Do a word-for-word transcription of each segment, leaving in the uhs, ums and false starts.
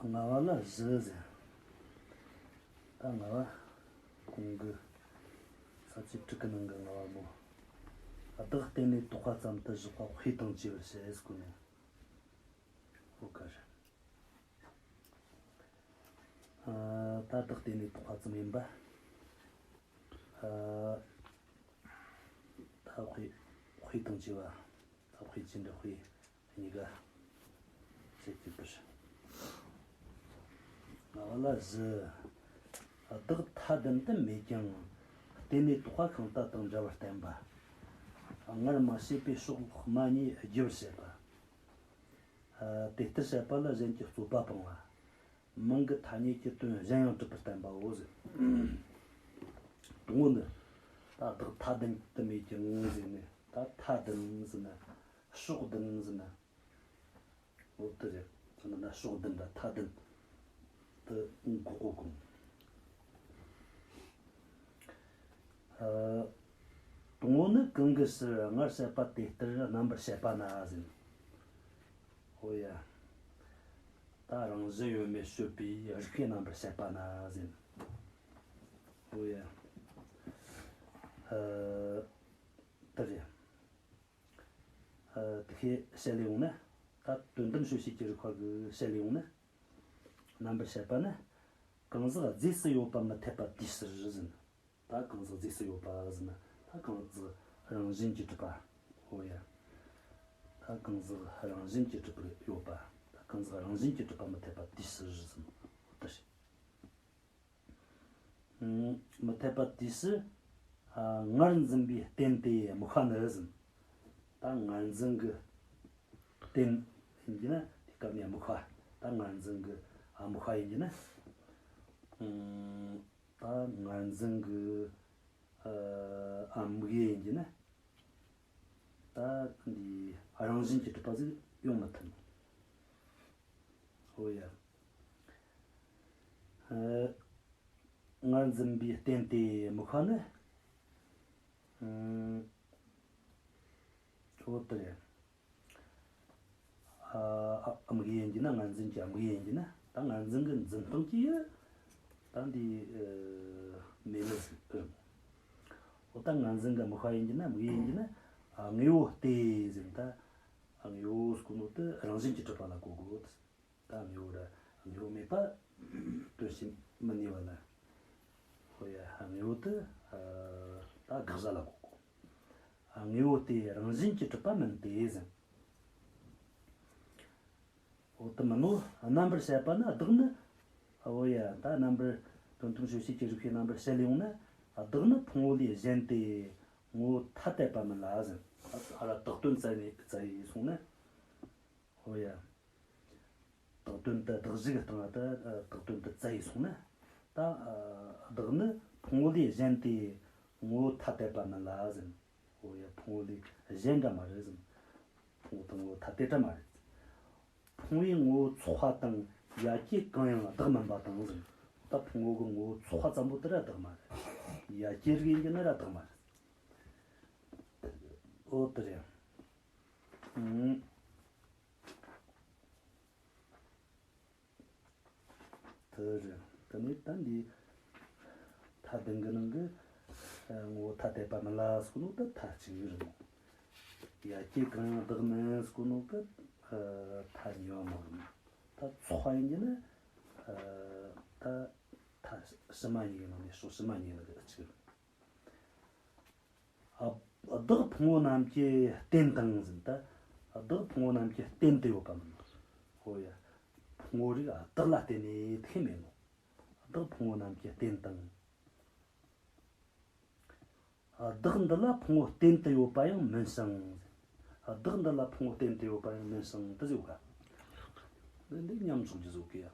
ལྔ་བ་ལ་བཞི་ཟེར། ད་ལྔ་བ་གོང་གི་ས་བཅད་དྲུག་གི་ནང་གི་ལྔ་བ་མོ། བདག་རྟེན་ལས་བཏགས་པ་ཙམ་དུ་བཞག་པ་དཔེ་དང་བཅས་པར་བཤད་ཟེར་གོ་ནས། ཨོ་ཀ་རེད། ཨ། ད་བདག་རྟེན་ལས་བཏགས་པ་ཙམ་ཡིན་པ། ཨ། ད་དཔེ་དཔེ་དང་བཅས་པ། ད་དཔེ་ཅན་འདྲ་དཔེ་གཉིས་ཀ་བྱེད་ཐུབ་པར། ལྔ་བ་ལ་བཞི། བདག་ཐ་དད་དུ་མེད་ཀྱང་རྟེན་ལས་བཏགས་པ་ཤིང་རྟ་དང་འདྲ་བར་བསྟན་པ། སྔར་མ་བཤད་པའི་ཕྱོགས་སྨྲ་ནི་རྒྱས་པར་བཤད་པ། ཨ། དེ་ལྟར་བཤད་པ་ལ་གཞན་གྱི་རྩོད་པ་སྤང་བ། མིང་གི་ཐ་སྙད་ཀྱི་དོན་གཞན་ཡང་གྲུབ་པར་བསྟན་པའོ་ཟེར། དང་པོ་ནི། ད་བདག་ཐ་དད་དུ་མེད་ཀྱང་ཟེར་ནས། ད་ཐ་དད་ཟེར་ན། ཕྱོགས་དད་ཟེར་ན། འོ་དེ་རེད། ད་ནི་ཕྱོགས་དད་འདྲ་ཐ་དད་དུ་འགོག་གོ་གོ། ཨ། དང་པོ་ནི། གང་གི་ཕྱིར་སྔར་བཤད་པ་དེ་ལྟར་རྣམ་པར་བཤད་པ་ན་ཟེར། ཨོ་ཡ། ད་རང་བཞིན་ཡོད་མེད་དཔྱོད་པའི་རིགས་པས་རྣམ་པར་བཤད་པ་ན་ཟེར། ཨོ་ཡ། ཨ། དེ་རེད། ཨ། དེ་བྱས་བཤད་ལེ་ཡོང་ན། ད་དོན་དམ་དཔྱོད་བྱེད་ཀྱི་རིགས་པ་གི་བཤད་ལེ་ཡོང་ན། རྣམ་པར་བཤད་པ་ནི། གང་ཟག་རྫས་སུ་ཡོད་པ་མི་འཐད་པ་དེའི་ཕྱིར་ཟེར། ད་གང་ཟག་རྫས་སུ་ཡོད་པ་ཟེར་ན། ད་གང་ཟག་རང་བཞིན་གྱིས་གྲུབ་པ། ཨོ་ཡ། ད་གང་ཟག་རང་བཞིན་གྱིས་གྲུབ་པར་ཡོད་པ། ད་གང་ཟག་རང་བཞིན་གྱིས་གྲུབ་པ་མི་འཐད་པ་དེའི་ཕྱིར་ཟེར། ཨོ་ད་ཞེས། ཨང་། མི་འཐད་པ་དེའི་ཕྱིར། ཨ། ངར་འཛིན་པའི་རྟེན་དེ་དམིགས་པ་ནི་ཟེར། ད་ངར་འཛིན་གྱི་རྟེན་ཡིན་གྱི་ན་དེ་སྐབས་ནས་དམིགས་པ། ད་ངར་འཛིན་གྱི་དམིགས་པ་ཡིན་གྱི་ན། ཨང་། ད་ངར་འཛིན་གྱི། ཨ། དམིགས་ཡུལ་ཡིན་གྱི་ན། ད་འདི་རང་བཞིན་གྱིས་གྲུབ་པ་ཟིག་ཡོང་མི་ཐུབ། ཨོ་ཡ། ཨ། ངར་འཛིན་པའི་རྟེན་དེ་དམིགས་པ་ནི། ཨང་། ཨོ་དེ་རེད། ཨ། དམིགས་ཡུལ་ཡིན་གྱི་ན། ངར་འཛིན་གྱི་དམིགས་ཡུལ་ཡིན་གྱི་ན། ད་ངར་འཛིན་གྱི་འཛིན་སྟངས་ཀྱི་ཡུལ་ད་འདི། ཨ། མེད་ནི་ཟིག་ཨེ། འོ་ད་ངར་འཛིན་གྱི་དམིགས་པ་ཡིན་གྱི་ན། དམིགས་ཡུལ་ཡིན་གྱི་ན། ཨ། དངོས་པོ་སྟེ་ཟེར། ད་དངོས་པོ་ཟེར་གོ་ནོ་དེ་རང་བཞིན་གྱིས་གྲུབ་པ་ལ་གོ་དགོས། ད་དངོས་པོ་ར་དངོས་པོ་མེད་པ་དོན་བྱེད་མི་ནུས་པ་ལ། ཧོ་ཡ། དངོས་པོ་དེ། ཨ། ད་དགག་བྱ་ལ་གོ་དགོས། དངོས་པོ་དེ་རང་བཞིན་གྱིས་གྲུབ་པ་མིན་ཏེ་ཟེར། འོ་དེ་མིན་ནོ། རྣམ་པར་བཤད་པ་ན་བདག་ནི། འོ་ཡ། ད་རྣམ་པར། དོན་དམ་དཔྱོད་བྱེད་ཀྱི་རིགས་པས་རྣམ་པར་བཤད་ལེ་ཡོང་ན། བདག་ནི་ཕུང་པོ་ལས་གཞན་ཏེ་ངོ་བོ་ཐ་དད་པ་མིན་ལ་ཟེར། ཨ་ར་བཏགས་དོན་བཙལ་ནས་བཙལ་ཡས་སོང་ན། འོ་ཡ། བཏགས་དོན་དེ་བདག་གཞན་གྱི་སྟེང་ལ་ད་བཏགས་དོན་དེ་བཙལ་ཡས་སོང་ན། ད་བདག་ནི་ཕུང་པོ་ལས་གཞན་ཏེ་ངོ་བོ་ཐ་དད་པ་མིན་ལ་ཟེར། འོ་ཡ། ཕུང་པོ་ལས་གཞན་འདྲ་མ་རེད་ཟེར། ཕུང་པོ་དང་ངོ་བོ་ཐ་དད་འདྲ་མ་རེད། ཕུང་པོའི་ངོ་བོ་ཚོགས་པ་དང་ཡ་གྱལ་གང་ཡང་བདག་མིན་པ་དང་ཟེར། ད་ཕུང་པོ་གི་ངོ་བོ་ཚོགས་པ་ཙམ་པོ་དེ་ར་བདག་མ་རེད། ཡ་གྱལ་རིགས་ཡིན་གྱི་ན་ར་བདག་མ་རེད། འོ་དེ་རེད། ཨང་། དེ་རེད། དེ་ནས་ད་འདི་ཐ་དད་གི་ནང་གི་ངོ་བོ་ཐ་དད་པ་མིན་ལ་ཟེར་གོ་ནོ་ད་ཐ་གཅིག་རེད་མོ། ཡ་གྱལ་གང་ཡང་བདག་མིན་ཟེར་གོ་ནོ་ད་ཐ་གཉིས་པ་མོ་རེད་མོ། ད་ཚོགས་པ་ཡིན་གྱི་ན། ད་ཐ་ཕྱི་མ་གཉིས་ཀྱི་ནང་ནས་ཕྱོགས་ཕྱི་མ་གཉིས་ལ་གི་གཅིག་རེད། ཨ། བདག་ཕུང་པོ་རྣམས་ཀྱི་རྟེན་དང་ཟེར། ད་བདག་ཕུང་པོ་རྣམས་ཀྱི་རྟེན་དུ་ཡོད་པ་མིན་ནོ། ཧོ་ཡ། ཕུང་པོ་རིགས་བདག་ལ་བརྟེན་ནས་དེ་མེད་ནོ། བདག་ཕུང་པོ་རྣམས་ཀྱི་རྟེན་དང་། བདག་འདི་ལ་ཕུང་པོ་རྟེན་དུ་ཡོད་པ་ཡང་མིན་ཞིང་། བདག་འདི་ལ་ཕུང་པོ་རྟེན་དུ་ཡོད་པ་ཡང་མིན་ཞིང་དུ་ཟེར་བ། འདི་འདི་མཉམ་འཇོག་རྒྱུ་བཟོ་གི་ཡ།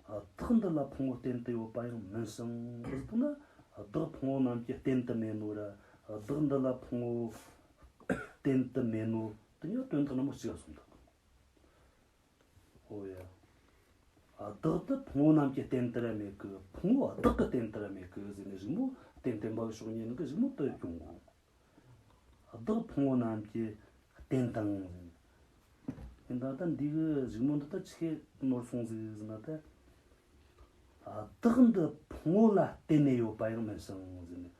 བདག་འདི་ལ་ཕུང་པོ་རྟེན་དུ་ཡོད་པ་ཡང་མིན་ཞིང་ཟེར་ན། བདག་ཕུང་པོ་རྣམས་ཀྱི་རྟེན་དུ་མེད་ནོ་ར། བདག་འདི་ལ་ཕུང་པོ་རྟེན་དུ་མེད་ནོ་དེ་ཉིད་དོན་དག་ནི་མོ་གཅིག་ག་སོང་འདུག་ཨོ་ཡ། བདག་དེ་ཕུང་པོ་རྣམས་ཀྱི་རྟེན་དུ་ར་མེད་གི། ཕུང་པོ་བདག་གི་རྟེན་དུ་ར་མེད་གི་ཟེར་ནས་རིགས་མོ་རྟེན་བརྟེན་པ་གི་ཕྱོགས་གཉིས་ནང་གི་རིགས་མོ་དེ་སྐྱོང་དགོས། བདག་ཕུང་པོ་རྣམས་ཀྱི་རྟེན་དང་ཟེར་ནས། ད་ལྟ་འདི་གི་གཞུག་མ་འདི་ད་ཆི་ནོར་སོང་ཟིག་ཟེར་ན། ད་བདག་འདི་ཕུང་པོ་ལ་བརྟེན་ནས་ཡོད་པ་ཡང་མིན་ཞིང་ཟེར་ནས།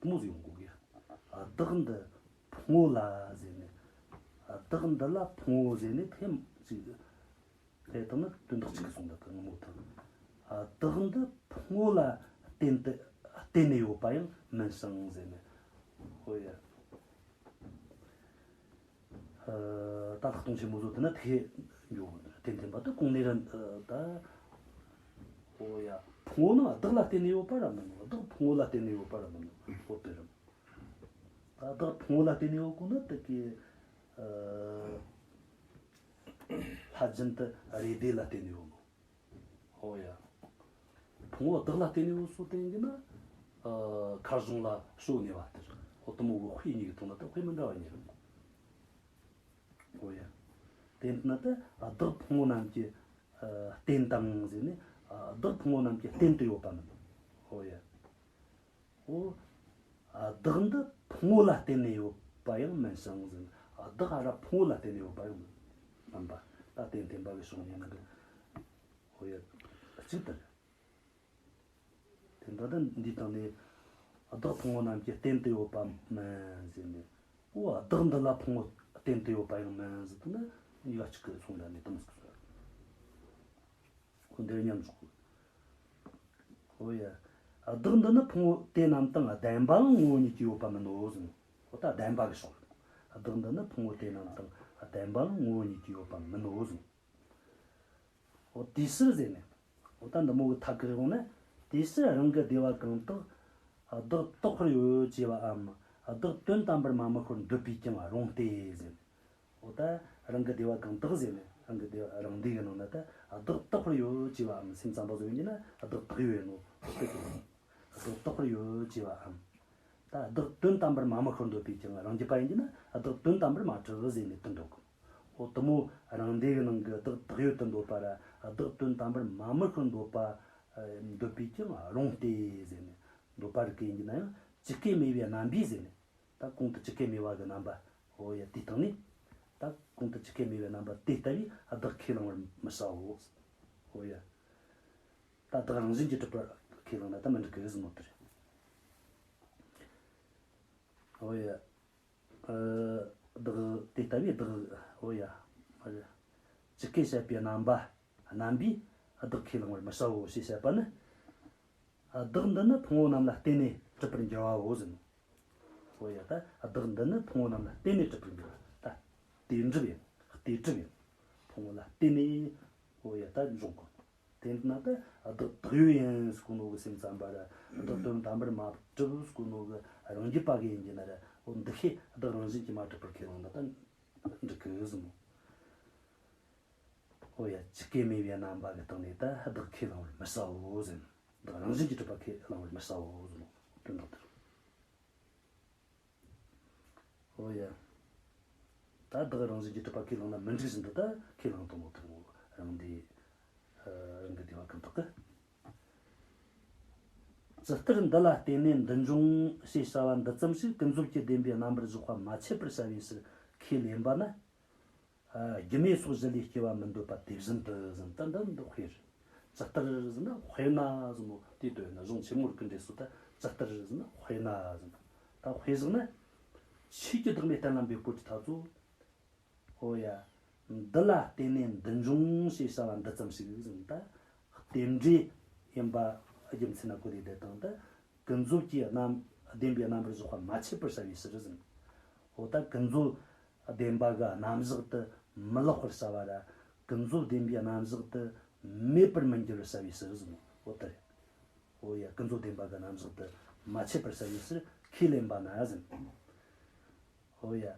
དེ་མོ་ཟིག་ཡོང་གོ་གི། བདག་འདི་ཕུང་པོ་ལ་ཟེར་ནས། བདག་འདི་ལ་ཕུང་པོ་ཟེར་ནས་ཐེམ་ཅིག་དེ་དང་ནི་དོན་དག་གཅིག་གི་སོང་། ད་དེ་ངོ་མ་ཐང་། བདག་འདི་ཕུང་པོ་ལ་བརྟེན་ཏེ་བརྟེན་ནས་ཡོད་པ་ཡང་མིན་ཞིང་ཟེར་ནས། ཨོ་ཡ། ཨ། ད་ལྷག་མཐོང་ཆེན་པོ་བཟོ་དེ་ན་དེ་འགྱོ་གི་འདུག་དེ་འཐེན་པ་དེ་གོང་ནས་ར། ད། ཨོ་ཡ། ཕུང་པོ་ནི་བདག་ལ་བརྟེན་ནས་ཡོད་པ་ར་མིན་ནོ། བདག་ཕུང་པོ་ལ་བརྟེན་ནས་ཡོད་པ་ར་མིན་ནོ། ཨོ་དེ་ར། ད་བདག་ཕུང་པོ་ལ་བརྟེན་ནས་ཡོད་གོ་ན་དེ་གི། ཨ། ལྷ་རྒྱུན་དུ་རེ་ལྡེ་ལ་བརྟེན་ནས་ཡོད་ནོ། ཨོ་ཡ། ཕུང་པོ་བདག་ལ་བརྟེན་ནས་ཡོད་སོ་བསྟན་གྱི་ན། ཨ། མཁར་གཞོང་ལ་ཞོ་ནས་བ་དེར། ཨོ་དེ་མོ་གི་དཔེ་གཉིས་ཀྱི་ཐོག་ན་ད་དཔེ་མི་འདྲ་བ་གཉིས་རེད། ཨོ་ཡ། དེ་ན་ད་བདག་ཕུང་པོ་རྣམས་ཀྱི། ཨ། རྟེན་དང་ཟེར་ནས། ཨ། བདག་ཕུང་པོ་རྣམས་ཀྱི་རྟེན་དུ་ཡོད་པ་མིན་ནོ། ཨོ་ཡ། ཨོ། བདག་འདི་ཕུང་པོ་ལ་བརྟེན་ནས་ཡོད་པ་ཡང་མིན་ཞིང་ཟེར། བདག་ཨ་ར་ཕུང་པོ་ལ་བརྟེན་ནས་ཡོད་པ་ཡང་མིན་པ། ད་དེ་འཐེན་པ་གི་ཕྱོགས་ནས་ནི་གི། ཨོ་ཡ། གཅིག་ལྟར། དེ་འདྲ་ད་འདིའི་སྟེང་ནས་བདག་ཕུང་པོ་རྣམས་ཀྱི་རྟེན་དུ་ཡོད་པ་མིན་ཟེར་ནས། ཨོ། བདག་འདི་ལ་ཕུང་པོ་རྟེན་དུ་ཡོད་པ་ཡང་མིན་ཟེར་དུས་ན། ཡ། གཅིག་གི་སོང་ད་ནས་དེ་མོ་ཟིག་གསུངས། ཁོ་འདིར་མཉམ་འཇོག་གི། ཨོ་ཡ། བདག་འདི་ནི་ཕུང་པོ་དེ་རྣམས་དང་ལྡན་པའང་ངོ་བོ་ཉིད་ཀྱིས་ཡོད་པ་མིན་ནོ་ཟེར། ཨོ་ད་ལྡན་པ་གི་ཕྱོགས། བདག་འདི་ནི་ཕུང་པོ་དེ་རྣམས་དང་ལྡན་པའང་ངོ་བོ་ཉིད་ཀྱིས་ཡོད་པ་མིན་ནོ་ཟེར། ཨོ་དེ་ཕྱིར་ཟེར་ནས། ཨོ་ད་འདི་མོ་གི་ཐད་ཀར་ཡོང་ན། དེ་ཕྱིར་རང་གི་སྡེ་པ་གང་དག་བདག་བཏགས་པར་ཡོད་ཅེས་པའམ། བདག་དོན་དམ་པར་མ་དམིགས་པར་འདོད་པས་ཀྱང་རུང་སྟེ་ཟེར། འོ་ད་རང་གི་སྡེ་པ་གང་དག་ཟེར་ནས། རང་གི་སྡེ་པ་རང་སྡེ་གི་ནང་ན་ད་བདག་བཏགས་པར་ཡོད་ཅེས་པའམ། སེམས་ཙམ་པ་བཟོ་ཡིན་ན་བདག་བཏགས་ཡོད་ནོ། བདག་བཏགས་པར་ཡོད་ཅེས་པའམ། ད་བདག་དོན་དམ་པར་མ་དམིགས་པར་འདོད་པས་ཀྱང་། རང་རྒྱུད་པ་ཡིན་གྱི་ན་བདག་དོན་དམ་པར་མ་གྲུབ་ཟེར་ནས་དེ་འདོད་གི། འོ་དེ་མོ་རང་སྡེ་གི་ནང་གི་བདག་བཏགས་ཡོད་དུ་འདོད་པ་ར། བདག་དོན་དམ་པར་མ་དམིགས་པར་འདོད་པ། འདོད་པས་ཀྱང་རུང་སྟེ་ཟེར་ནས། འདོད་པ་རིགས་ཀྱི་ཡིན་གྱི་ན་ཡང་ཇི་སྐད་སྨྲས་པའི་རྣམ་པས་ཟེར་ནས། ད་གོང་དུ་ཇི་སྐད་སྨྲས་པ་གི་རྣམ་པ། ཨོ་ཡ། དེའི་སྟེང་ནས། ད་གོང་དུ་ཇི་སྐད་སྨྲས་པའི་རྣམ་པ་དེ་ལྟ་བུའི་བདག་ཁས་བླང་བར་མི་བྱའོ། ཨོ་ཡ། ད་བདག་རང་བཞིན་གྱིས་གྲུབ་པར་ཁས་བླངས་ན་ད་མི་འགྲིག་གི་ཟེར་ནོ་དེ་རེད། ཨོ་ཡ། ཨ། བདག་དེ་ལྟ་བུའི་བདག་ཨོ་ཡ། ཨ། ཇི་སྐད་བཤད་པའི་རྣམ་པ། རྣམ་པས་བདག་ཁས་བླང་བར་མི་བྱའོ་ཞེས་བཤད་པ་ནི། བདག་འདི་ནི་ཕུང་པོ་རྣམས་ལ་བརྟེན་ནས་གྲུབ་པར་འགྱུར་བའོ་ཟེར་ནོ། ཨོ་ཡ། ད་བདག་འདི་ནི་ཕུང་པོ་རྣམས་ལ་བརྟེན་ནས་གྲུབ་པར་འགྱུར་བ། ད་དེ་འགྲུབ་ཡིན། དེ་གྲུབ་ཡིན། ཕུང་པོ་ལ་བརྟེན་ནས། ཨོ་ཡ། ད་འཇོག་གོ། དེ་ན་ད་བདག་བཏགས་ཡོད་ཡིན་ཟེར་གོ་ནོ་གི་སེམས་ཙམ་པ་ར། བདག་དོན་དམ་པར་མ་གྲུབ་ཟེར་གོ་ནོ་གི་རང་རྒྱུད་པ་གི་ཡིན་གྱི་ན་ར། འོ་འདི་ཤེས་བདག་རང་བཞིན་གྱིས་མ་གྲུབ་པར་ཁས་བླངས་ན་ད་འགྲིག་གི་ཟེར་ནོ། ཨོ་ཡ། ཇི་སྐད་སྨྲས་པའི་རྣམ་པ་གི་སྟེང་ནས་ད་བདག་ཁས་བླང་བར་མི་བྱའོ་ཟེར། བདག་རང་བཞིན་གྱིས་གྲུབ་པ་ཁས་བླང་བར་མི་བྱའོ་ཟེར་ནོ། དོན་དག་དེ་རེད། ཨོ་ཡ། ད་བདག་རང་བཞིན་གྱིས་གྲུབ་པ་ཁས་བླངས་ན་མི་འགྲིག་བཞིན་དུ་ད་ཁས་བླངས་དང་མོ་དང་མོ་རང་སྡེ། ཨ། རང་གི་སྡེ་པ་གང་དག་གི། ཇི་ལྟར་འདི་ལ་བརྟེན་ནས་འདི་འབྱུང་ཞེས་བྱ་བ་འདི་ཙམ་ཞིག་ཀུན་རྫོབ་ཀྱི་བདེན་པའི་རྣམ་པར་གཞག་པ་མ་ཆད་པར་བྱ་བའི་ཕྱིར་ཁས་ལེན་པ་ན། ཨ། སྒྱུ་མའི་ཕྱོགས་བཞི་ལས་སྐྱེ་བ་མི་འདོད་པ་དེ་བཞིན་དུ་ཟེར། ད་འདི་འདི་དཔེ་རེད། ཇི་ལྟར་ཟེར་ན་དཔེར་ན་ཟེར་ནོ་དེ་ལྟོས་ན་གཞུང་ཆེན་མོར་གི་འགྲེལ་སོ། ད་ཇི་ལྟར་ཟེར་ན་དཔེར་ན་ཟེར་ན། ད་དཔེ་བཞག་ན། ཆོས་ཀྱི་བདག་མེད་གཏན་ལ་འབེབས་གོ་དུས་ད་ཚོ། ཨོ་ཡ། འདི་ལ་བརྟེན་ནས་འདི་འབྱུང་ཞེས་བྱ་བ་འདི་ཙམ་ཞིག་ཟེར། ད་རྟེན་འབྲེལ་ཡིན་པ་རྒྱུ་མཚན་ན་གོ་དེ་དེ་དང་། ད་ཀུན་རྫོབ་ཀྱི་རྣམ་བདེན་པའི་རྣམ་པར་གཞག་པ་མ་ཆད་པར་བྱ་བའི་ཕྱིར་ཟེར། འོ་ད་ཀུན་རྫོབ་བདེན་པ་གི་རྣམ་གཞག་དེ་མི་ལེགས་པར་བྱ་བ་ར། ཀུན་རྫོབ་བདེན་པའི་རྣམ་གཞག་དེ་མེད་པར་མི་འགྱུར་བར་བྱ་བའི་ཕྱིར་ཟེར། འོ་དེ་རེད། འོ་ཡ། ཀུན་རྫོབ་བདེན་པ་གི་རྣམ་གཞག་དེ་མ་ཆད་པར་བྱ་བའི་ཕྱིར་ཁས་ལེན་པ་ན་ཟེར། འོ་ཡ།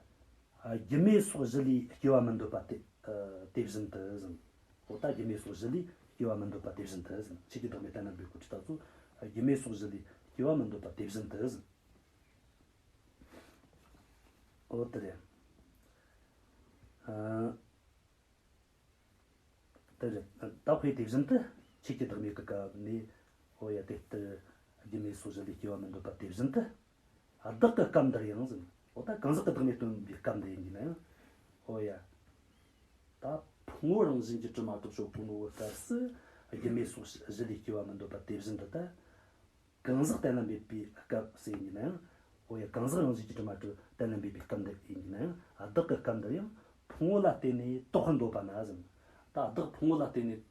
ཨ། སྒྱུ་མའི་ཕྱོགས་བཞི་ལས་སྐྱེ་བ་མི་འདོད་པ་དེ། ཨ། དེ་བཞིན་དུ་ཟེར། འོ་ད་སྒྱུ་མའི་ཕྱོགས་བཞི་ལས་སྐྱེ་བ་མི་འདོད་པ་དེ་བཞིན་དུ་ཟེར། ཆོས་ཀྱི་བདག་མེད་གཏན་ལ་འབེབས་གོ་དུས་ད་ཚོ། ཨ། སྒྱུ་མའི་ཕྱོགས་བཞི་ལས་སྐྱེ་བ་མི་འདོད་པ་དེ་བཞིན་དུ་ཟེར། འོ་དེ་རེད། ཨ། དེ་རེད། ད་དཔེ་དེ་བཞིན་དུ་ཆོས་ཀྱི་བདག་མེད་ཀྱི་སྐབས་ནས། ཨོ་ཡ། དེ་ལྟར་སྒྱུ་མའི་ཕྱོགས་བཞི་ལས་སྐྱེ་བ་མི་འདོད་པ་དེ་བཞིན་དུ། ཨ། བདག་གི་སྐབས་འདིར་ཡང་ཟེར། ཨོ་ད་གང་ཟག་གི་བདག་མེད་སྟོན་པའི་སྐབས་འདི་ཡིན་གྱི་ན་ཡང་། ཨོ་ཡ། ད་ཕུང་པོ་རང་བཞིན་གྱིས་གྲུབ་མ་གྲུབ་ཕྱོགས་གོ་ནོ་གི་སྐབས་སུ་རྒྱུ་མེད་སོགས་བཞི་ལས་སྐྱེ་བ་མི་འདོད་པ་དེ་བཞིན་དུ་ད། གང་ཟག་གཏན་ལ་འབེབས་པའི་སྐབས་སུ་ཡིན་ན་ཡང་། འོ་ཡ། གང་ཟག་རང་བཞིན་གྱིས་གྲུབ་མ་གྲུབ་གཏན་ལ་འབེབས་པའི་སྐབས་འདི་ཡིན་ན་ཡང་། བདག་གི་སྐབས་འདིར་ཡང་ཕུང་པོ་ལ་བརྟེན་ནས་དོགས་པ་འདོད་པ་ན་ཟིན། ད་བདག་ཕུང་པོ་ལ་བརྟེན་ནས་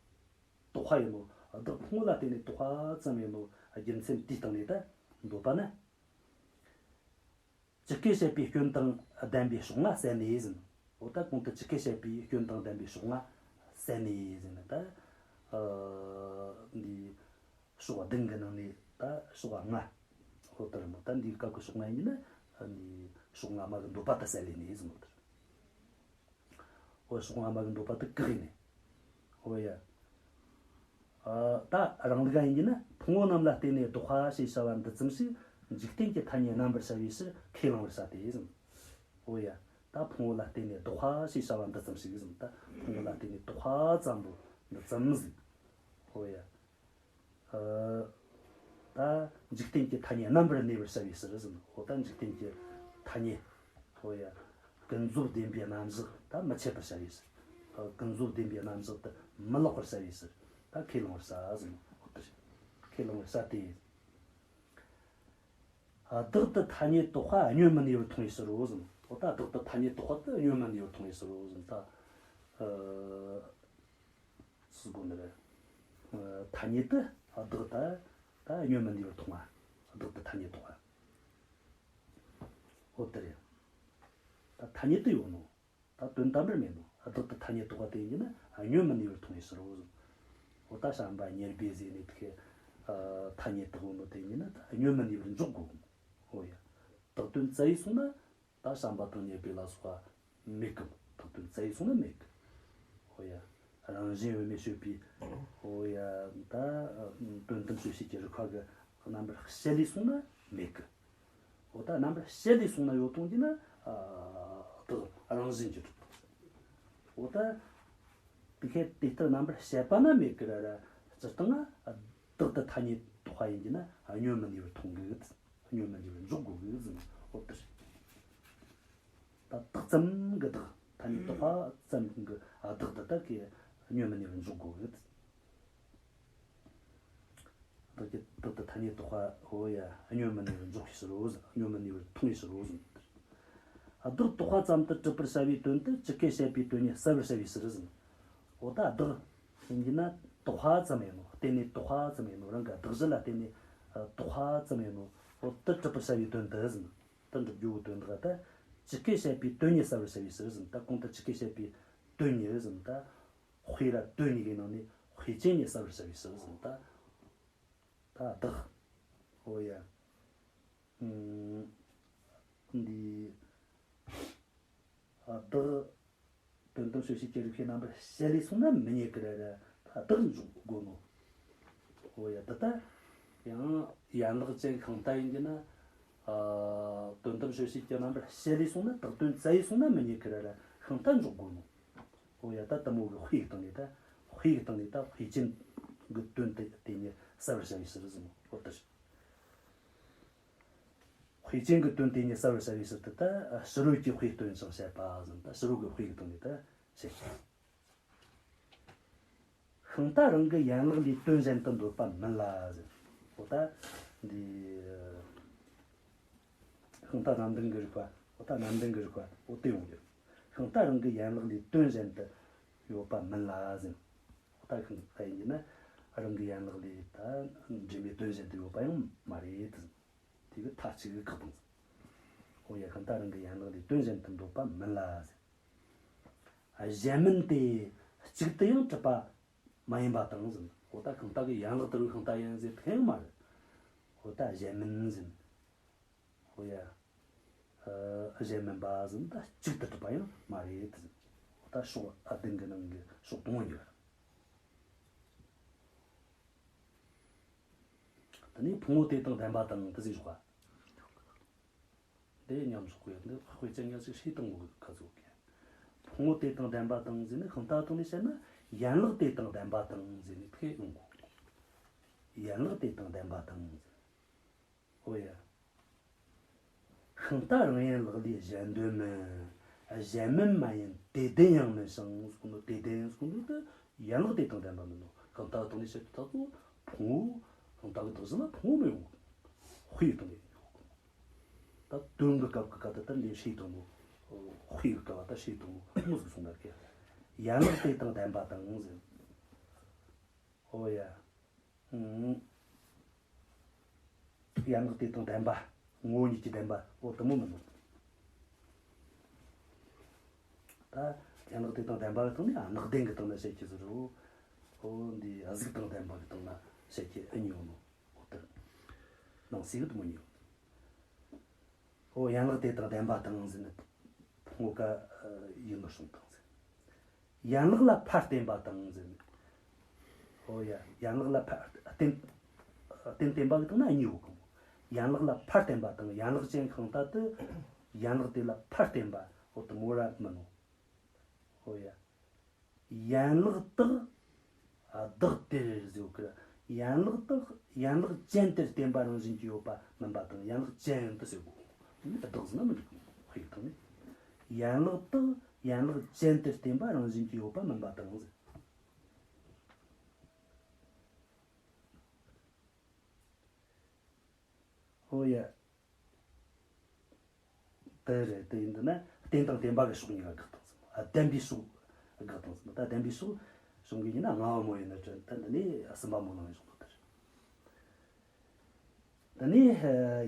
དོགས་པ་ཡིན་ནོ། བདག་ཕུང་པོ་ལ་བརྟེན་ནས་དོགས་པ་ཙམ་ཡིན་ནོ། རྒྱུ་མཚན་དེའི་སྟེང་ནས་ད་འདོད་པ་ན། ཇི་སྐད་བཤད་པའི་སྐྱོན་དང་ལྡན་པའི་ཕྱོགས་ལྔ་བསལ་ནས་ཟིན། འོ་ད་གོང་དུ་ཇི་སྐད་བཤད་པའི་སྐྱོན་དང་ལྡན་པའི་ཕྱོགས་ལྔ་བསལ་ནས་ཟིན་ན་ད། ཨ། འདི་ཕྱོགས་བདུན་གྱི་ནང་ནས་ད་ཕྱོགས་ལྔ། འོ་ད་རེད་མོ། ད་འདིའི་སྐབས་ཀྱི་ཕྱོགས་ལྔ་ཡིན་ན་འདི་ཕྱོགས་སྔ་མ་གི་འདོད་པ་ད་བསལ་ནས་ཟིན་ནོ་ད། འོ་ཕྱོགས་སྔ་མ་གི་འདོད་པ་དེ་བཀག་ནས། འོ་ཡ། ཨ། ད་རང་ལུགས་ཡིན་གྱི་ན་ཕུང་པོ་རྣམས་ལ་བརྟེན་ནས་ལྡོག་པ་ཞེས་བྱ་བ་འདི་ཙམ་ཞིག་འཇིག་རྟེན་གྱི་ཐ་སྙད་རྣམ་པར་བྱ་བའི་ཕྱིར་ཁས་བླང་བར་བྱ་སྟེ་ཟིན། འོ་ཡ། ད་ཕུང་པོ་ལ་བརྟེན་ནས་ལྡོག་པ་ཞེས་བྱ་བ་འདི་ཙམ་ཞིག་ཟིན། ད་ཕུང་པོ་ལ་བརྟེན་ནས་ལྡོག་པ་ཙམ་པོ་འདི་ཙམ་ཟིན། འོ་ཡ། ཨ། ད་འཇིག་རྟེན་གྱི་ཐ་སྙད་རྣམ་པར་གནས་པར་བྱ་བའི་ཕྱིར་ཟིན། འོ་ད་འཇིག་རྟེན་གྱི་ཐ་སྙད། འོ་ཡ། ཀུན་རྫོབ་བདེན་པའི་རྣམ་གཞག་ད་མི་འཆད་པར་བྱ་བའི་ཕྱིར། ཨ། ཀུན་རྫོབ་བདེན་པའི་རྣམ་གཞག་ད་མི་བརླག་པར་བྱ་བའི་ཕྱིར་ད་ཁས་བླང་བར་བྱ་ཟིན། འོ་ད་ཁས་བླང་བར་བྱ་སྟེ། ཨ། བདག་ཏུ་ཐ་སྙད་བཏགས་པ་བསྙོན་མི་ནུས་པར་མཐོང་བའི་ཕྱིར་རོ་ཟིན། འོ་ད་བདག་ཏུ་ཐ་སྙད་བཏགས་པ་དེ་བསྙོན་མི་ནུས་པར་མཐོང་བའི་ཕྱིར་རོ་ཟིན། ད། ཨ། སུ་དགོས་ནི་རེད། ཨ། ཐ་སྙད་དེ་བདག་ད་ད་བསྙོན་མི་ནུས་པར་མཐོང་བ། བདག་ཏུ་ཐ་སྙད་བཏགས་པ། འོ་དེ་རེད། ད་ཐ་སྙད་དེ་ཡོད་ནོ། ད་དོན་དམ་པར་མེད་ནོ། བདག་ཏུ་ཐ་སྙད་བཏགས་པ་དེ་ཡིན་ན་བསྙོན་མི་ནུས་པར་མཐོང་བའི་ཕྱིར་རོ། འོ་ད་བྱམས་པ་ཉེར་སྦས་ཟེར་ནས་དེ། ཨ། ཐ་སྙད་བཏགས་ནོ་དེ་ཡིན་ན་ད་བསྙོན་མི་ནུས་པར་འཇོག་དགོས། འོ་ཡ། བཏགས་དོན་བཙལ་ཡི་སོང་ན། ད་བྱམས་པ་དང་ཉེར་སྦས་ལ་སོགས་པ་མེད་གི། བཏགས་དོན་བཙལ་ཡི་སོང་ན་མེད་གི། འོ་ཡ། རང་བཞིན་དབུ་མའི་སྤྱོད་པའི། འོ་ཡ། ད་དོན་དམ་དཔྱོད་བྱེད་ཀྱི་རིགས་པ་གི་རྣམ་པར་བཤད་ལས་སོང་ན་མེད་གི། འོ་ད་རྣམ་པར་བཤད་ལས་སོང་ན་ཡོད་དོ་ཀྱི་ན། ཨ། བདག་རང་བཞིན་གྱིས་གྲུབ། འོ་ད་དེ་ཁའི་དེ་ལྟར་རྣམ་པར་བཤད་པ་ན་མེད་གི་ར་ར། སྤྱིར་བཏང་ན་བདག་ཏུ་ཐ་སྙད་བཏགས་པ་ཡིན་གྱི་ན་བསྙོན་མི་ནུས་པར་མཐོང་གི། བསྙོན་མི་ནུས་པར་འཇོག་དགོས་གི་ཟིན། འོ་དེ་རེད། ད་བདག་ཙམ་གྱི་བདག་ཐ་སྙད་བཏགས་པ་ཙམ་གྱི་བདག་ཏུ་ད་གི་བསྙོན་མི་ནུས་པར་འཇོག་དགོས་གི། བདག་གི་བདག་ཏུ་ཐ་སྙད་བཏགས་པ། འོ་ཡ། བསྙོན་མི་ནུས་པར་འཇོག་པའི་ཕྱིར་རོ་ཟིན། བསྙོན་མི་ནུས་པར་མཐོང་བའི་ཕྱིར་རོ་ཟིན། བདག་བཏགས་པ་ཙམ་དུ་གྲུབ་པར་བྱ་བའི་དོན་དུ་ཇི་སྐད་བཤད་པའི་དོན་ཉིད་གསལ་བར་བྱ་བའི་ཕྱིར་ཟིན། འོ་ད་བདག་ཡིན་གྱི་ན་བཏགས་པ་ཙམ་ཡིན་ནོ། བརྟེན་ནས་བཏགས་པ་ཙམ་ཡིན་ནོ། རང་གི་གདགས་གཞི་ལ་བརྟེན་ནས་བཏགས་པ་ཙམ་ཡིན་ནོ། འོ་དེ་གྲུབ་པར་བྱ་བའི་དོན་དུ་ཟིན། དེ་འགྲུབ་རྒྱུ་བོ་དོན་དག་ད་ཇི་སྐད་བཤད་པའི་དོན་ཉིད་གསལ་བར་བྱ་བའི་ཕྱིར་ཟིན། ད་གོང་དུ་ཇི་སྐད་བཤད་པའི་དོན་ཉིད་ཟིན། ད་དཔེ་ར་དོན་གཉིས་ཀྱི་ནང་ནས་དཔེ་ཅན་ཉིད་གསལ་བར་བྱ་བའི་ཕྱིར་ཟིན། ད་ད་བདག་འོ་ཡ། ཨུམ། འདི། ཨ། བདག་དོན་དམ་དཔྱོད་བྱེད་ཀྱི་རིགས་པའི་རྣམ་པར་བཤད་ལས་སོང་ན་མི་རྙེད་ཀི་ར་ར། ད་བདག་འཇོག་དགོས་ནོ། འོ་ཡ། ད་ལྟ་ཡང་ཡན་ལག་ཅན་ཤིང་རྟ་ཡིན་གྱི་ན། ཨ། དོན་དམ་དཔྱོད་བྱེད་ཀྱི་རྣམ་པར་བཤད་ལས་སོང་ན། བཏགས་དོན་བཙལ་ཡི་སོང་ན་མི་རྙེད་ཀི་ར་ར། ཤིང་རྟ་འཇོག་དགོས་ནོ། འོ་ཡ། ད་དེ་མོ་གི་དཔེ་གི་སྟེང་ནས་ད། དཔེ་གི་སྟེང་ནས་ད་དཔེ་ཅན་གི་དོན་དེ་དེ་ཉིད་གསལ་བར་བྱ་བའི་ཕྱིར་ཟེར་ནོ། འོ་ད། དཔེ་ཅན་གྱི་དོན་དེ་ཉིད་གསལ་བར་བྱ་བའི་ཕྱིར་དུ་ད་ཕྱི་རོལ་གྱི་དཔེའི་དོན་ཅིང་བཤད་པ་ཟེར། ད་ཕྱི་རོལ་གྱི་དཔེ་གི་སྟེང་ནས་ད་བཤད། ཤིང་རྟ་རང་གི་ཡན་ལག་ལས་དོན་གཞན་དུ་འདོད་པ་མིན་ལ་ཟེར། འོ་ད་འདི་ཤིང་རྟ་རྣམ་བདེན་གྱི་རིགས་པ། འོ་ད་རྣམ་བདེན་གྱི་རིགས་པ་འོ་དེ་ཡོང་གི། ཤིང་རྟ་རང་གི་ཡན་ལག་ལས་དོན་གཞན་དུ་ཡོད་པ་མིན་ལ་ཟེར། འོ་ད་ཤིང་རྟ་ཡིན་གྱི་ན་རང་གི་ཡན་ལག་ལས་ད་འབྲེལ་མེད་དོན་གཞན་དུ་ཡོད་པ་ཡང་མ་རེད་ཟེར། དེ་གི་མཐའ་གཅིག་གི་ཁག་དང་། འོ་ཡ། ཤིང་རྟ་རང་གི་ཡན་ལག་ལས་དོན་གཞན་དུ་འདོད་པ་མིན་ལ་ཟེར། གཞན་མིན་ཏེ། གཅིག་ཏུ་ཡང་གྲུབ་པ་མ་ཡིན་པ་དང་ཟེར། འོ་ད་ཤིང་རྟ་གི་ཡན་ལག་དེ་རུ་ཤིང་རྟ་ཡིན་ཟེར་ཐལ་མ་རེད། འོ་ད་གཞན་མིན་ཟེར། འོ་ཡ། ཨ། གཞན་མིན་པ་ཟེར་ད་གཅིག་ཏུ་གྲུབ་པ་ཡང་མ་རེད་ཟེར། འོ་ད་ཕྱོགས་ཨ་བདུན་གི་ནང་གི་ཕྱོགས་དང་པོ་ཡིན་པ། དེ་ནས་ཕུང་པོ་དེ་དང་ལྡན་པ་དང་དེ་ཟེར་ཞོག་པ། འདི་མཉམ་ཞོག་གི་འདི་དཔེ་ཅན་ཡང་ཞིག་ཤེས་དང་གི་ཁ་ཚུགས་གི། ཕུང་པོ་དེ་དང་ལྡན་པ་དང་ཟེར་ནས་ཤིང་རྟ་དང་ནས་བཤད་ན་ཡན་ལག་དེ་དང་ལྡན་པ་དང་ཟེར་ནས་ཐེ་ཡོང་གོ། ཡན་ལག་དེ་དང་ལྡན་པ་དང་ཟེར། འོ་ཡ། ཤིང་རྟ་རང་ཡན་ལག་ལས་གཞན་དོན་མིན། གཞན་མིན་མ་ཡིན་དེ་བདེན་ཡང་མིན་ཞིང་ཟེར་གོ་ནོ། དེ་བདེན་ཟེར་གོ་ནོ་དེ་ཡན་ལག་དེ་དང་ལྡན་པ་མིན་ནོ། གང་ལྟར་སྟེང་ནས་བཤད་པའི་ཐག་ཏུ་ཕུང་པོ། གང་ལྟར་གྱི་བདག་གཞན་ལ་ཕུང་པོ་མི་ཡོང་། དཔེ་དང་ནི། ད་དོན་གྱི་སྐབས་ཀྱི་སྐབས་དེ་ལྟར་ལས་ཤེས་དང་ནོ། དཔེ་གི་སྐབས་ལ་ད་ཤེས་དང་ནོ། མོ་ཟིག་སོང་ན་ཀྱེ། ཡན་ལག་དེ་དང་ལྡན་པ་དང་ཟེར། ཨོ་ཡ། ཨང་། ཡན་ལག་དེ་དང་ལྡན་པ། ངོ་བོ་ཉིད་ཀྱིས་ལྡན་པ། ཨོ་དེ་མོ་མིན་ནོ། ད་ཡན་ལག་དེ་དང་ལྡན་པ་གི་སྟེང་ནས་སྣང་ལྡན་གྱི་སྟེང་ན་བཤད་ཀྱི་ཟེར་རོ། ཨོ་འདི་གཟུགས་དང་ལྡན་པ་གི་སྟེང་ན་བཤད་ཀྱི་ཨེ་ཉོ་ནོ། ཨོ་དེ་སྣང་སྲིད་གི་དེ་མོ་ཉོ། ཨོ་ཡན་ལག་དེ་དང་ལྡན་པ་དང་ཟེར་ནས་ཕུང་པོ་ཀ་ཡིན་ནོ་བྱུང་དང་ཟེར། ཡན་ལག་ལ་ཕར་བརྟེན་པ་དང་ཟེར་ནས། ཨོ་ཡ། ཡན་ལག་ལ་ཕར་བརྟེན། བརྟེན་བརྟེན་པ་གི་སྟེང་ན་གཉིས་ཡོད་གི། ཡན་ལག་ལ་ཕར་བརྟེན་པ་དང་ཡན་ལག་ཅན་གང་ལྟར་དུ། ཡན་ལག་དེ་ལ་ཕར་བརྟེན་པ། ཨོ་དེ་མོ་ར་མིན་ནོ། ཨོ་ཡ། ཡན་ལག་དག་བདག་དེར་ཟེར་གི། ཡན་ལག་དག་ཡན་ལག་ཅན་དེར་བརྟེན་པ་རང་བཞིན་གྱིས་ཡོད་པ་མིན་པ་དང་ཡན་ལག་ཅན་དུ་ཟེར་གོ། བདག་ཟེར་ན་མི་འགྲིག་གི། དཔེ་དང་ནི། ཡན་ལག་དག་ཡན་ལག་ཅན་དེར་བརྟེན་པ་རང་བཞིན་གྱིས་ཡོད་པ་མིན་པ་དང་ཟེར། ཨོ་ཡ། དེ་རེད། དེ་ཡིན་དུས་ན་རྟེན་དང་བརྟེན་པ་གི་ཕྱོགས་གཉིས་ཀ་དགག་དང་ཟེར། ཨ་ལྡན་པའི་ཕྱོགས་དགག་དང་ཟེར། ད་ལྡན་པའི་ཕྱོགས་གཞུང་གི་ཡིན་ན་ལྔ་བ་མོ་ཡིན་ན་དྲན། ད་འདི་ནས་གསུམ་པ་མོ་ནང་བཞིན་དུ་དེ་རེད། དེ་ནས་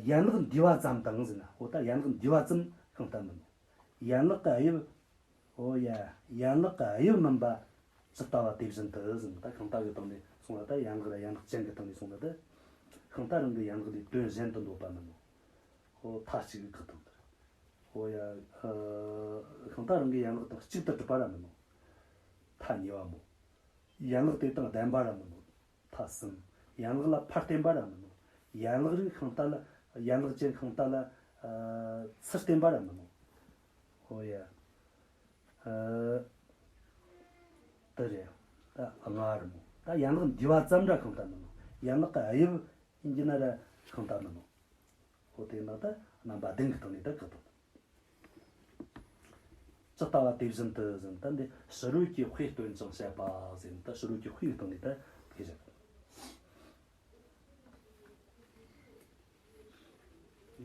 ཡན་ལག་འདུས་པ་ཙམ་དང་ཟེར་ན། འོ་ད་ཡན་ལག་འདུས་པ་ཙམ་གང་ལྟར་མིན་ནོ། ཡན་ལག་གི་དབྱིབས། འོ་ཡ། ཡན་ལག་གི་དབྱིབས་མིན་པ་ཇི་ལྟ་བ་དེ་བཞིན་དུ་ཟེར་ན། ད་གང་ལྟར་གྱི་སྟེང་ནས་སོང་ན། ད་ཡན་ལག་ར་ཡན་ལག་ཅན་གྱི་སྟེང་ནས་སོང་ན། ད་གང་ལྟར་རང་གི་ཡན་ལག་ལས་དོན་གཞན་དུ་འདོད་པ་མིན་ནོ། འོ་མཐའ་གཅིག་གི་བཀག་དང་དེ། འོ་ཡ། གང་ལྟར་རང་གི་ཡན་ལག་དང་གཅིག་ཏུ་གྲུབ་པ་ར་མིན་ནོ། མཐའ་གཉིས་པ་མོ། ཡན་ལག་དེ་དང་ལྡན་པ་ར་མིན་ནོ། མཐའ་གསུམ། ཡན་ལག་ལ་ཕར་བརྟེན་པ་ར་མིན་ནོ། ཡན་ལག་རིགས་གང་ལྟར་ལ། ཡན་ལག་ཅན་གང་ལྟར་ལ། ཨ། ཚུར་བརྟེན་པ་ར་མིན་ནོ། ཨོ་ཡ། ཨ། དེ་རེད། ད་ལྔ་རེད་མོ། ད་ཡན་ལག་འདུས་པ་ཙམ་ར་གང་ལྟར་མིན་ནོ། ཡན་ལག་གི་དབྱིབས་ཡིན་གྱི་ན་ར་གང་ལྟར་མིན་ནོ། ཨོ་དེ་ན་ད་རྣམ་པ་བདུན་གྱི་སྟེང་ནས་ད་བཀག་དང་། ཇི་ལྟ་བ་དེ་བཞིན་དུ་ཟེར་ན། ད་འདི་ཕྱི་རོལ་གྱི་དཔེས་སྟོན་ཅིང་བཤད་པ་ཟེར་ན། ད་ཕྱི་རོལ་གྱི་དཔེའི་སྟེང་ནས་ད་དེ་བཞག་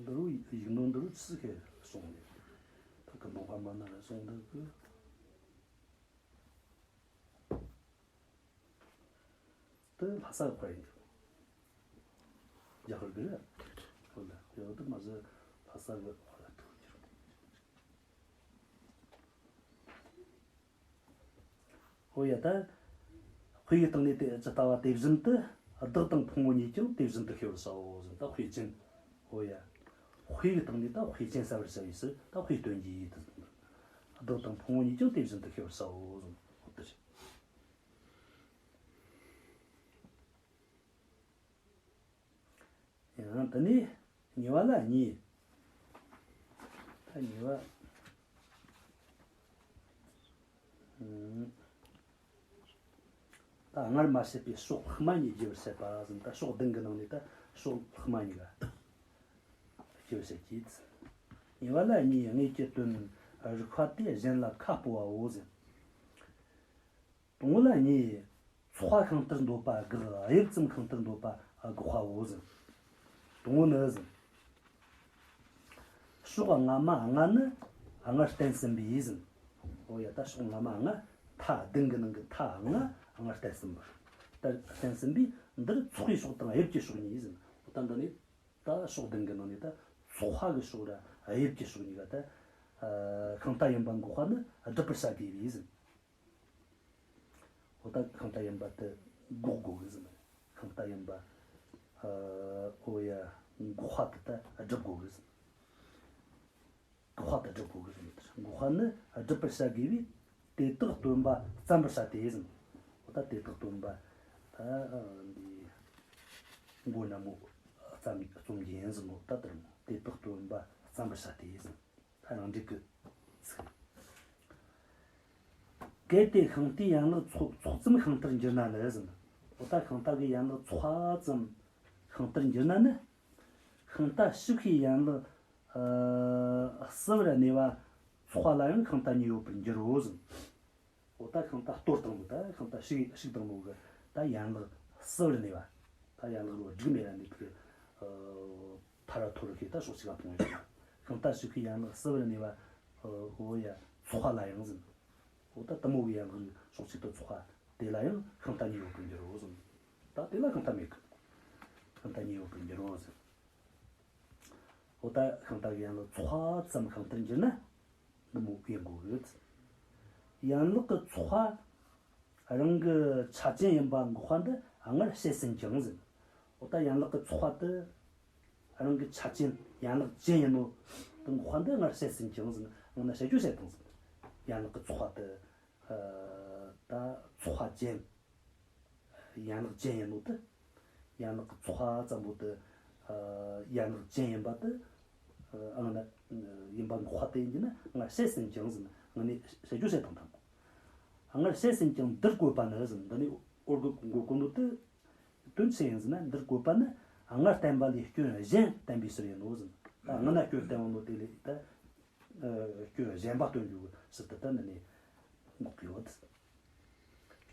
འདི་རུ་ཡིག་ནོར་འདི་རུ་ཆི་ཟིག་གི་སོང་ནས། ད་གི་འདོང་པ་མ་ན་ར་སོང་འདི་གི། དེ་ལྷ་ས་གི་དཔེ་ཡིན་གྱི། རྒྱ་གར་གི་རེད། ཧོ་ལ་ཡོད་དུ་མ་ཟད་ལྷ་ས་གི་དཔེ་ཐུག་གྱི། ཧོ་ཡ། ད་དཔེ་ཡི་སྟེང་ནས་དེ་ཇི་ལྟ་བ་དེ་བཞིན་དུ། བདག་དང་ཕུང་པོ་གཉིས་ཀྱང་དེ་བཞིན་དུ་ཤེས་པར་བྱའོ་ཟེར། ད་དཔེ་ཅན། ཧོ་ཡ། དཔེ་ཡི་སྟེང་ནས་ད་དཔེ་ཅན་གསལ་བར་བྱ་བའི་ཕྱིར་ད་དཔེ་སྟོན་གྱི་ཡིད་དུ། བདག་དང་ཕུང་པོ་གཉིས་ཀྱང་དེ་བཞིན་དུ་ཤེས་པར་བྱའོ་ཟེར། ཧོ་དེ་རེད། ཡང་དེ་ནས་གཉིས་པ་ལ་གཉིས། ད་གཉིས་པ། ཨང་། ད་སྔར་མ་བཤད་པའི་ཕྱོགས་ལྷག་མ་གཉིས་རྒྱས་པར་བཤད་པ་ཟེར་ན། ད་ཕྱོགས་བདུན་གྱི་ནང་ནས་ད་ཕྱོགས་ལྷག་མ་གཉིས་ཀ་རྒྱས་པར་བཤད་ཀྱི། གཉིས་པ་ལ་གཉིས། དངོས་ཀྱི་དོན་རིགས་པ་སྟེ། གཞན་ལ་ཁ་སྤོ་བའོ་ཟེར། དང་པོ་ལ་གཉིས། ཚོགས་པ་གང་ལྟར་འདོད་པ་དགག་དབྱིབས་ཙམ་གང་ལྟར་འདོད་པ་དགག་པའོ་ཟེར། དང་པོ་ནི་ཟེར། ཕྱོགས་སྔ་མ་ལྔ་ནི་སྔར་བསྟན་ཟིན་པའི་ཟེར། འོ་ཡ། ད་ཕྱོགས་སྔ་མ་ལྔ། མཐའ་བདུན་གྱི་ནང་གི་མཐའ་ལྔ་སྔར་བསྟན་ཟིན་པ། ད་བསྟན་ཟིན་པའི་འདིར་ཚོགས་པའི་ཕྱོགས་དང་དབྱིབས་ཀྱི་ཕྱོགས་གཉིས་ཟེར། འོ་ད་འདི་ནི་ད་ཕྱོགས་བདུན་གྱི་ནང་ནས་ད་ཚོགས་པ་གི་ཕྱོགས་ར་དབྱིབས་ཀྱི་ཕྱོགས་གཉིས་ཀ་ད་ཨ་གང་ལྟར་ཡིན་པ་འགོག་པ་ནི་སྒྲུབ་པར་བྱ་དགོས་པས་ཟེར། འོ་ད་གང་ལྟར་ཡིན་པ་དེ་འགོག་དགོས་གི་ཟེར། གང་ལྟར་ཡིན་པ། ཨ་འོ་ཡ། འགོག་པ་དེ་ད་སྒྲུབ་དགོས་གི་ཟེར། འགོག་པ་དེ་སྒྲུབ་དགོས་གི་ཟེར། འགོག་པ་ནི་སྒྲུབ་པར་བྱ་དགོས་པས་དེ་དག་སྟོན་པ་བརྩམ་པར་བྱ་སྟེ་ཟེར། འོ་ད་དེ་དག་སྟོན་པ་ད་འདི་མགོ་ན་མོ་བརྩམ་རྩོམ་རྒྱུ་ཡིན་ཟེར་ནོ། ད་དེར་མོ་དེ་དག་སྟོན་པ་བརྩམ་པར་བྱ་སྟེ་ཟེར། ད་རང་འགྲིག་གི་ཚིག་གལ་ཏེ་ཤིང་རྟའི་ཡན་ལག་ཚོགས་ཚོགས་ཙམ་ཤིང་རྟར་འགྱུར་ན་ནི་ཟེར། འོ་ད་ཤིང་རྟ་གི་ཡན་ལག་ཚོགས་ཙམ་ཤིང་རྟར་འགྱུར་ན་ནི། ཤིང་རྟ་ཞིག་གི་ཡན་ལག་ཨ་བསིལ་བར་གནས་པ་ ཚོགས་པ་ལ་ཡང་ཤིང་རྟ་གཉིས་ཡོད་པར་འགྱུར་རོ་ཟེར། འོ་ད་ཤིང་རྟ་གཏོར་བཏང་ནོ་ད་ཤིང་རྟ་ཞིག་ཞིག་བཏང་ནོ་གི་ད་ཡན་ལག་གསུམ་པར་གནས་པ། ད་ཡན་ལག་རོ་སྒྲིག་མེད་ལ་གནས་པའི་ཐ་ར་ཐོ་རུ་ཁེ་ད་ཕྱོགས་གཅིག་ལ་ཕུང་ཡོད། ཤིང་རྟ་ཞིག་གི་ཡན་ལག་གསུམ་པར་གནས་པ། འོ་ཡ། ཚོགས་པ་ལ་ཡང་ཟེར། འོ་ད་དེ་མོ་གི་ཡན་ལག་རིགས་ཕྱོགས་གཅིག་ཏུ་ཚོགས་པ་དེ་ལ་ཡང་ཤིང་རྟ་གཉིས་ཡོད་པར་འགྱུར་རོ་ཟེར། ད་དེ་ལ་ཤིང་རྟ་མེད་གི། ཤིང་རྟ་གཉིས་ཡོད་པར་འགྱུར་རོ་ཟེར། འོ་ད་ཤིང་རྟ་གི་ཡན་ལག་ཚོགས་པ་ཙམ་ཤིང་རྟར་འགྱུར་ན། འདི་མོ་ཡིན་དགོས་གི། ཡན་ལག་གི་ཚོགས་པ་རང་གི་ཆ་ཅན་ཡིན་པ་འགོག་པ་འདི་སྔར་བཤད་ཟིན་ཀྱང་ཟེར། འོ་ད་ཡན་ལག་གི་ཚོགས་པ་དེ་རང་གི་ཆ་ཅན་ཡན་ལག་ཅན་ཡིན་ནོ་དེ་འགོག་པ་འདི་སྔར་བཤད་ཟིན་ཀྱང་ཟེར། སྔོན་ན་བཤད་རྒྱུ་བཤད་དང་ཟེར། ཡན་ལག་གི་ཚོགས་པ་དེ་ད་ཚོགས་པ་ཅན། ཡན་ལག་ཅན་ཡིན་ནོ་དེ། ཡན་ལག་གི་ཚོགས་པ་ཙམ་པོ་དེ། ཡན་ལག་ཅན་ཡིན་པ་དེ། ཨང་ན་ཡིན་པ་འགོག་པ་དེ་ཡིན་གྱི་ན་སྔར་བཤད་ཟིན་ཀྱང་ཟེར་ན་སྔོན་ནས་བཤད་རྒྱུ་བཤད་དང་དང་། སྔར་བཤད་ཟིན་ཀྱང་འདིར་བཀོད་པ་ནི་ཟེར། འདི་ནས་འོར་གི་འགོད་གོ་ནོ་དེ། དོན་ཆི་ཡིན་ཟེར་ན་འདིར་བཀོད་པ་ནི་སྔར་བསྟན་པ་ལས་སྐྱོན་གཞན་བསྟན་པའི་ཕྱིར་ཡིན་ནོ་ཟེར། ད་སྔོན་ན་སྐྱོན་བསྟན་ནོ་དེ་ལས་ད། སྐྱོན་གཞན་པ་སྟོན་རྒྱུ་ཕྱིར་དུ་ད་འདི་ནས་འགོག་གི་ཡོད།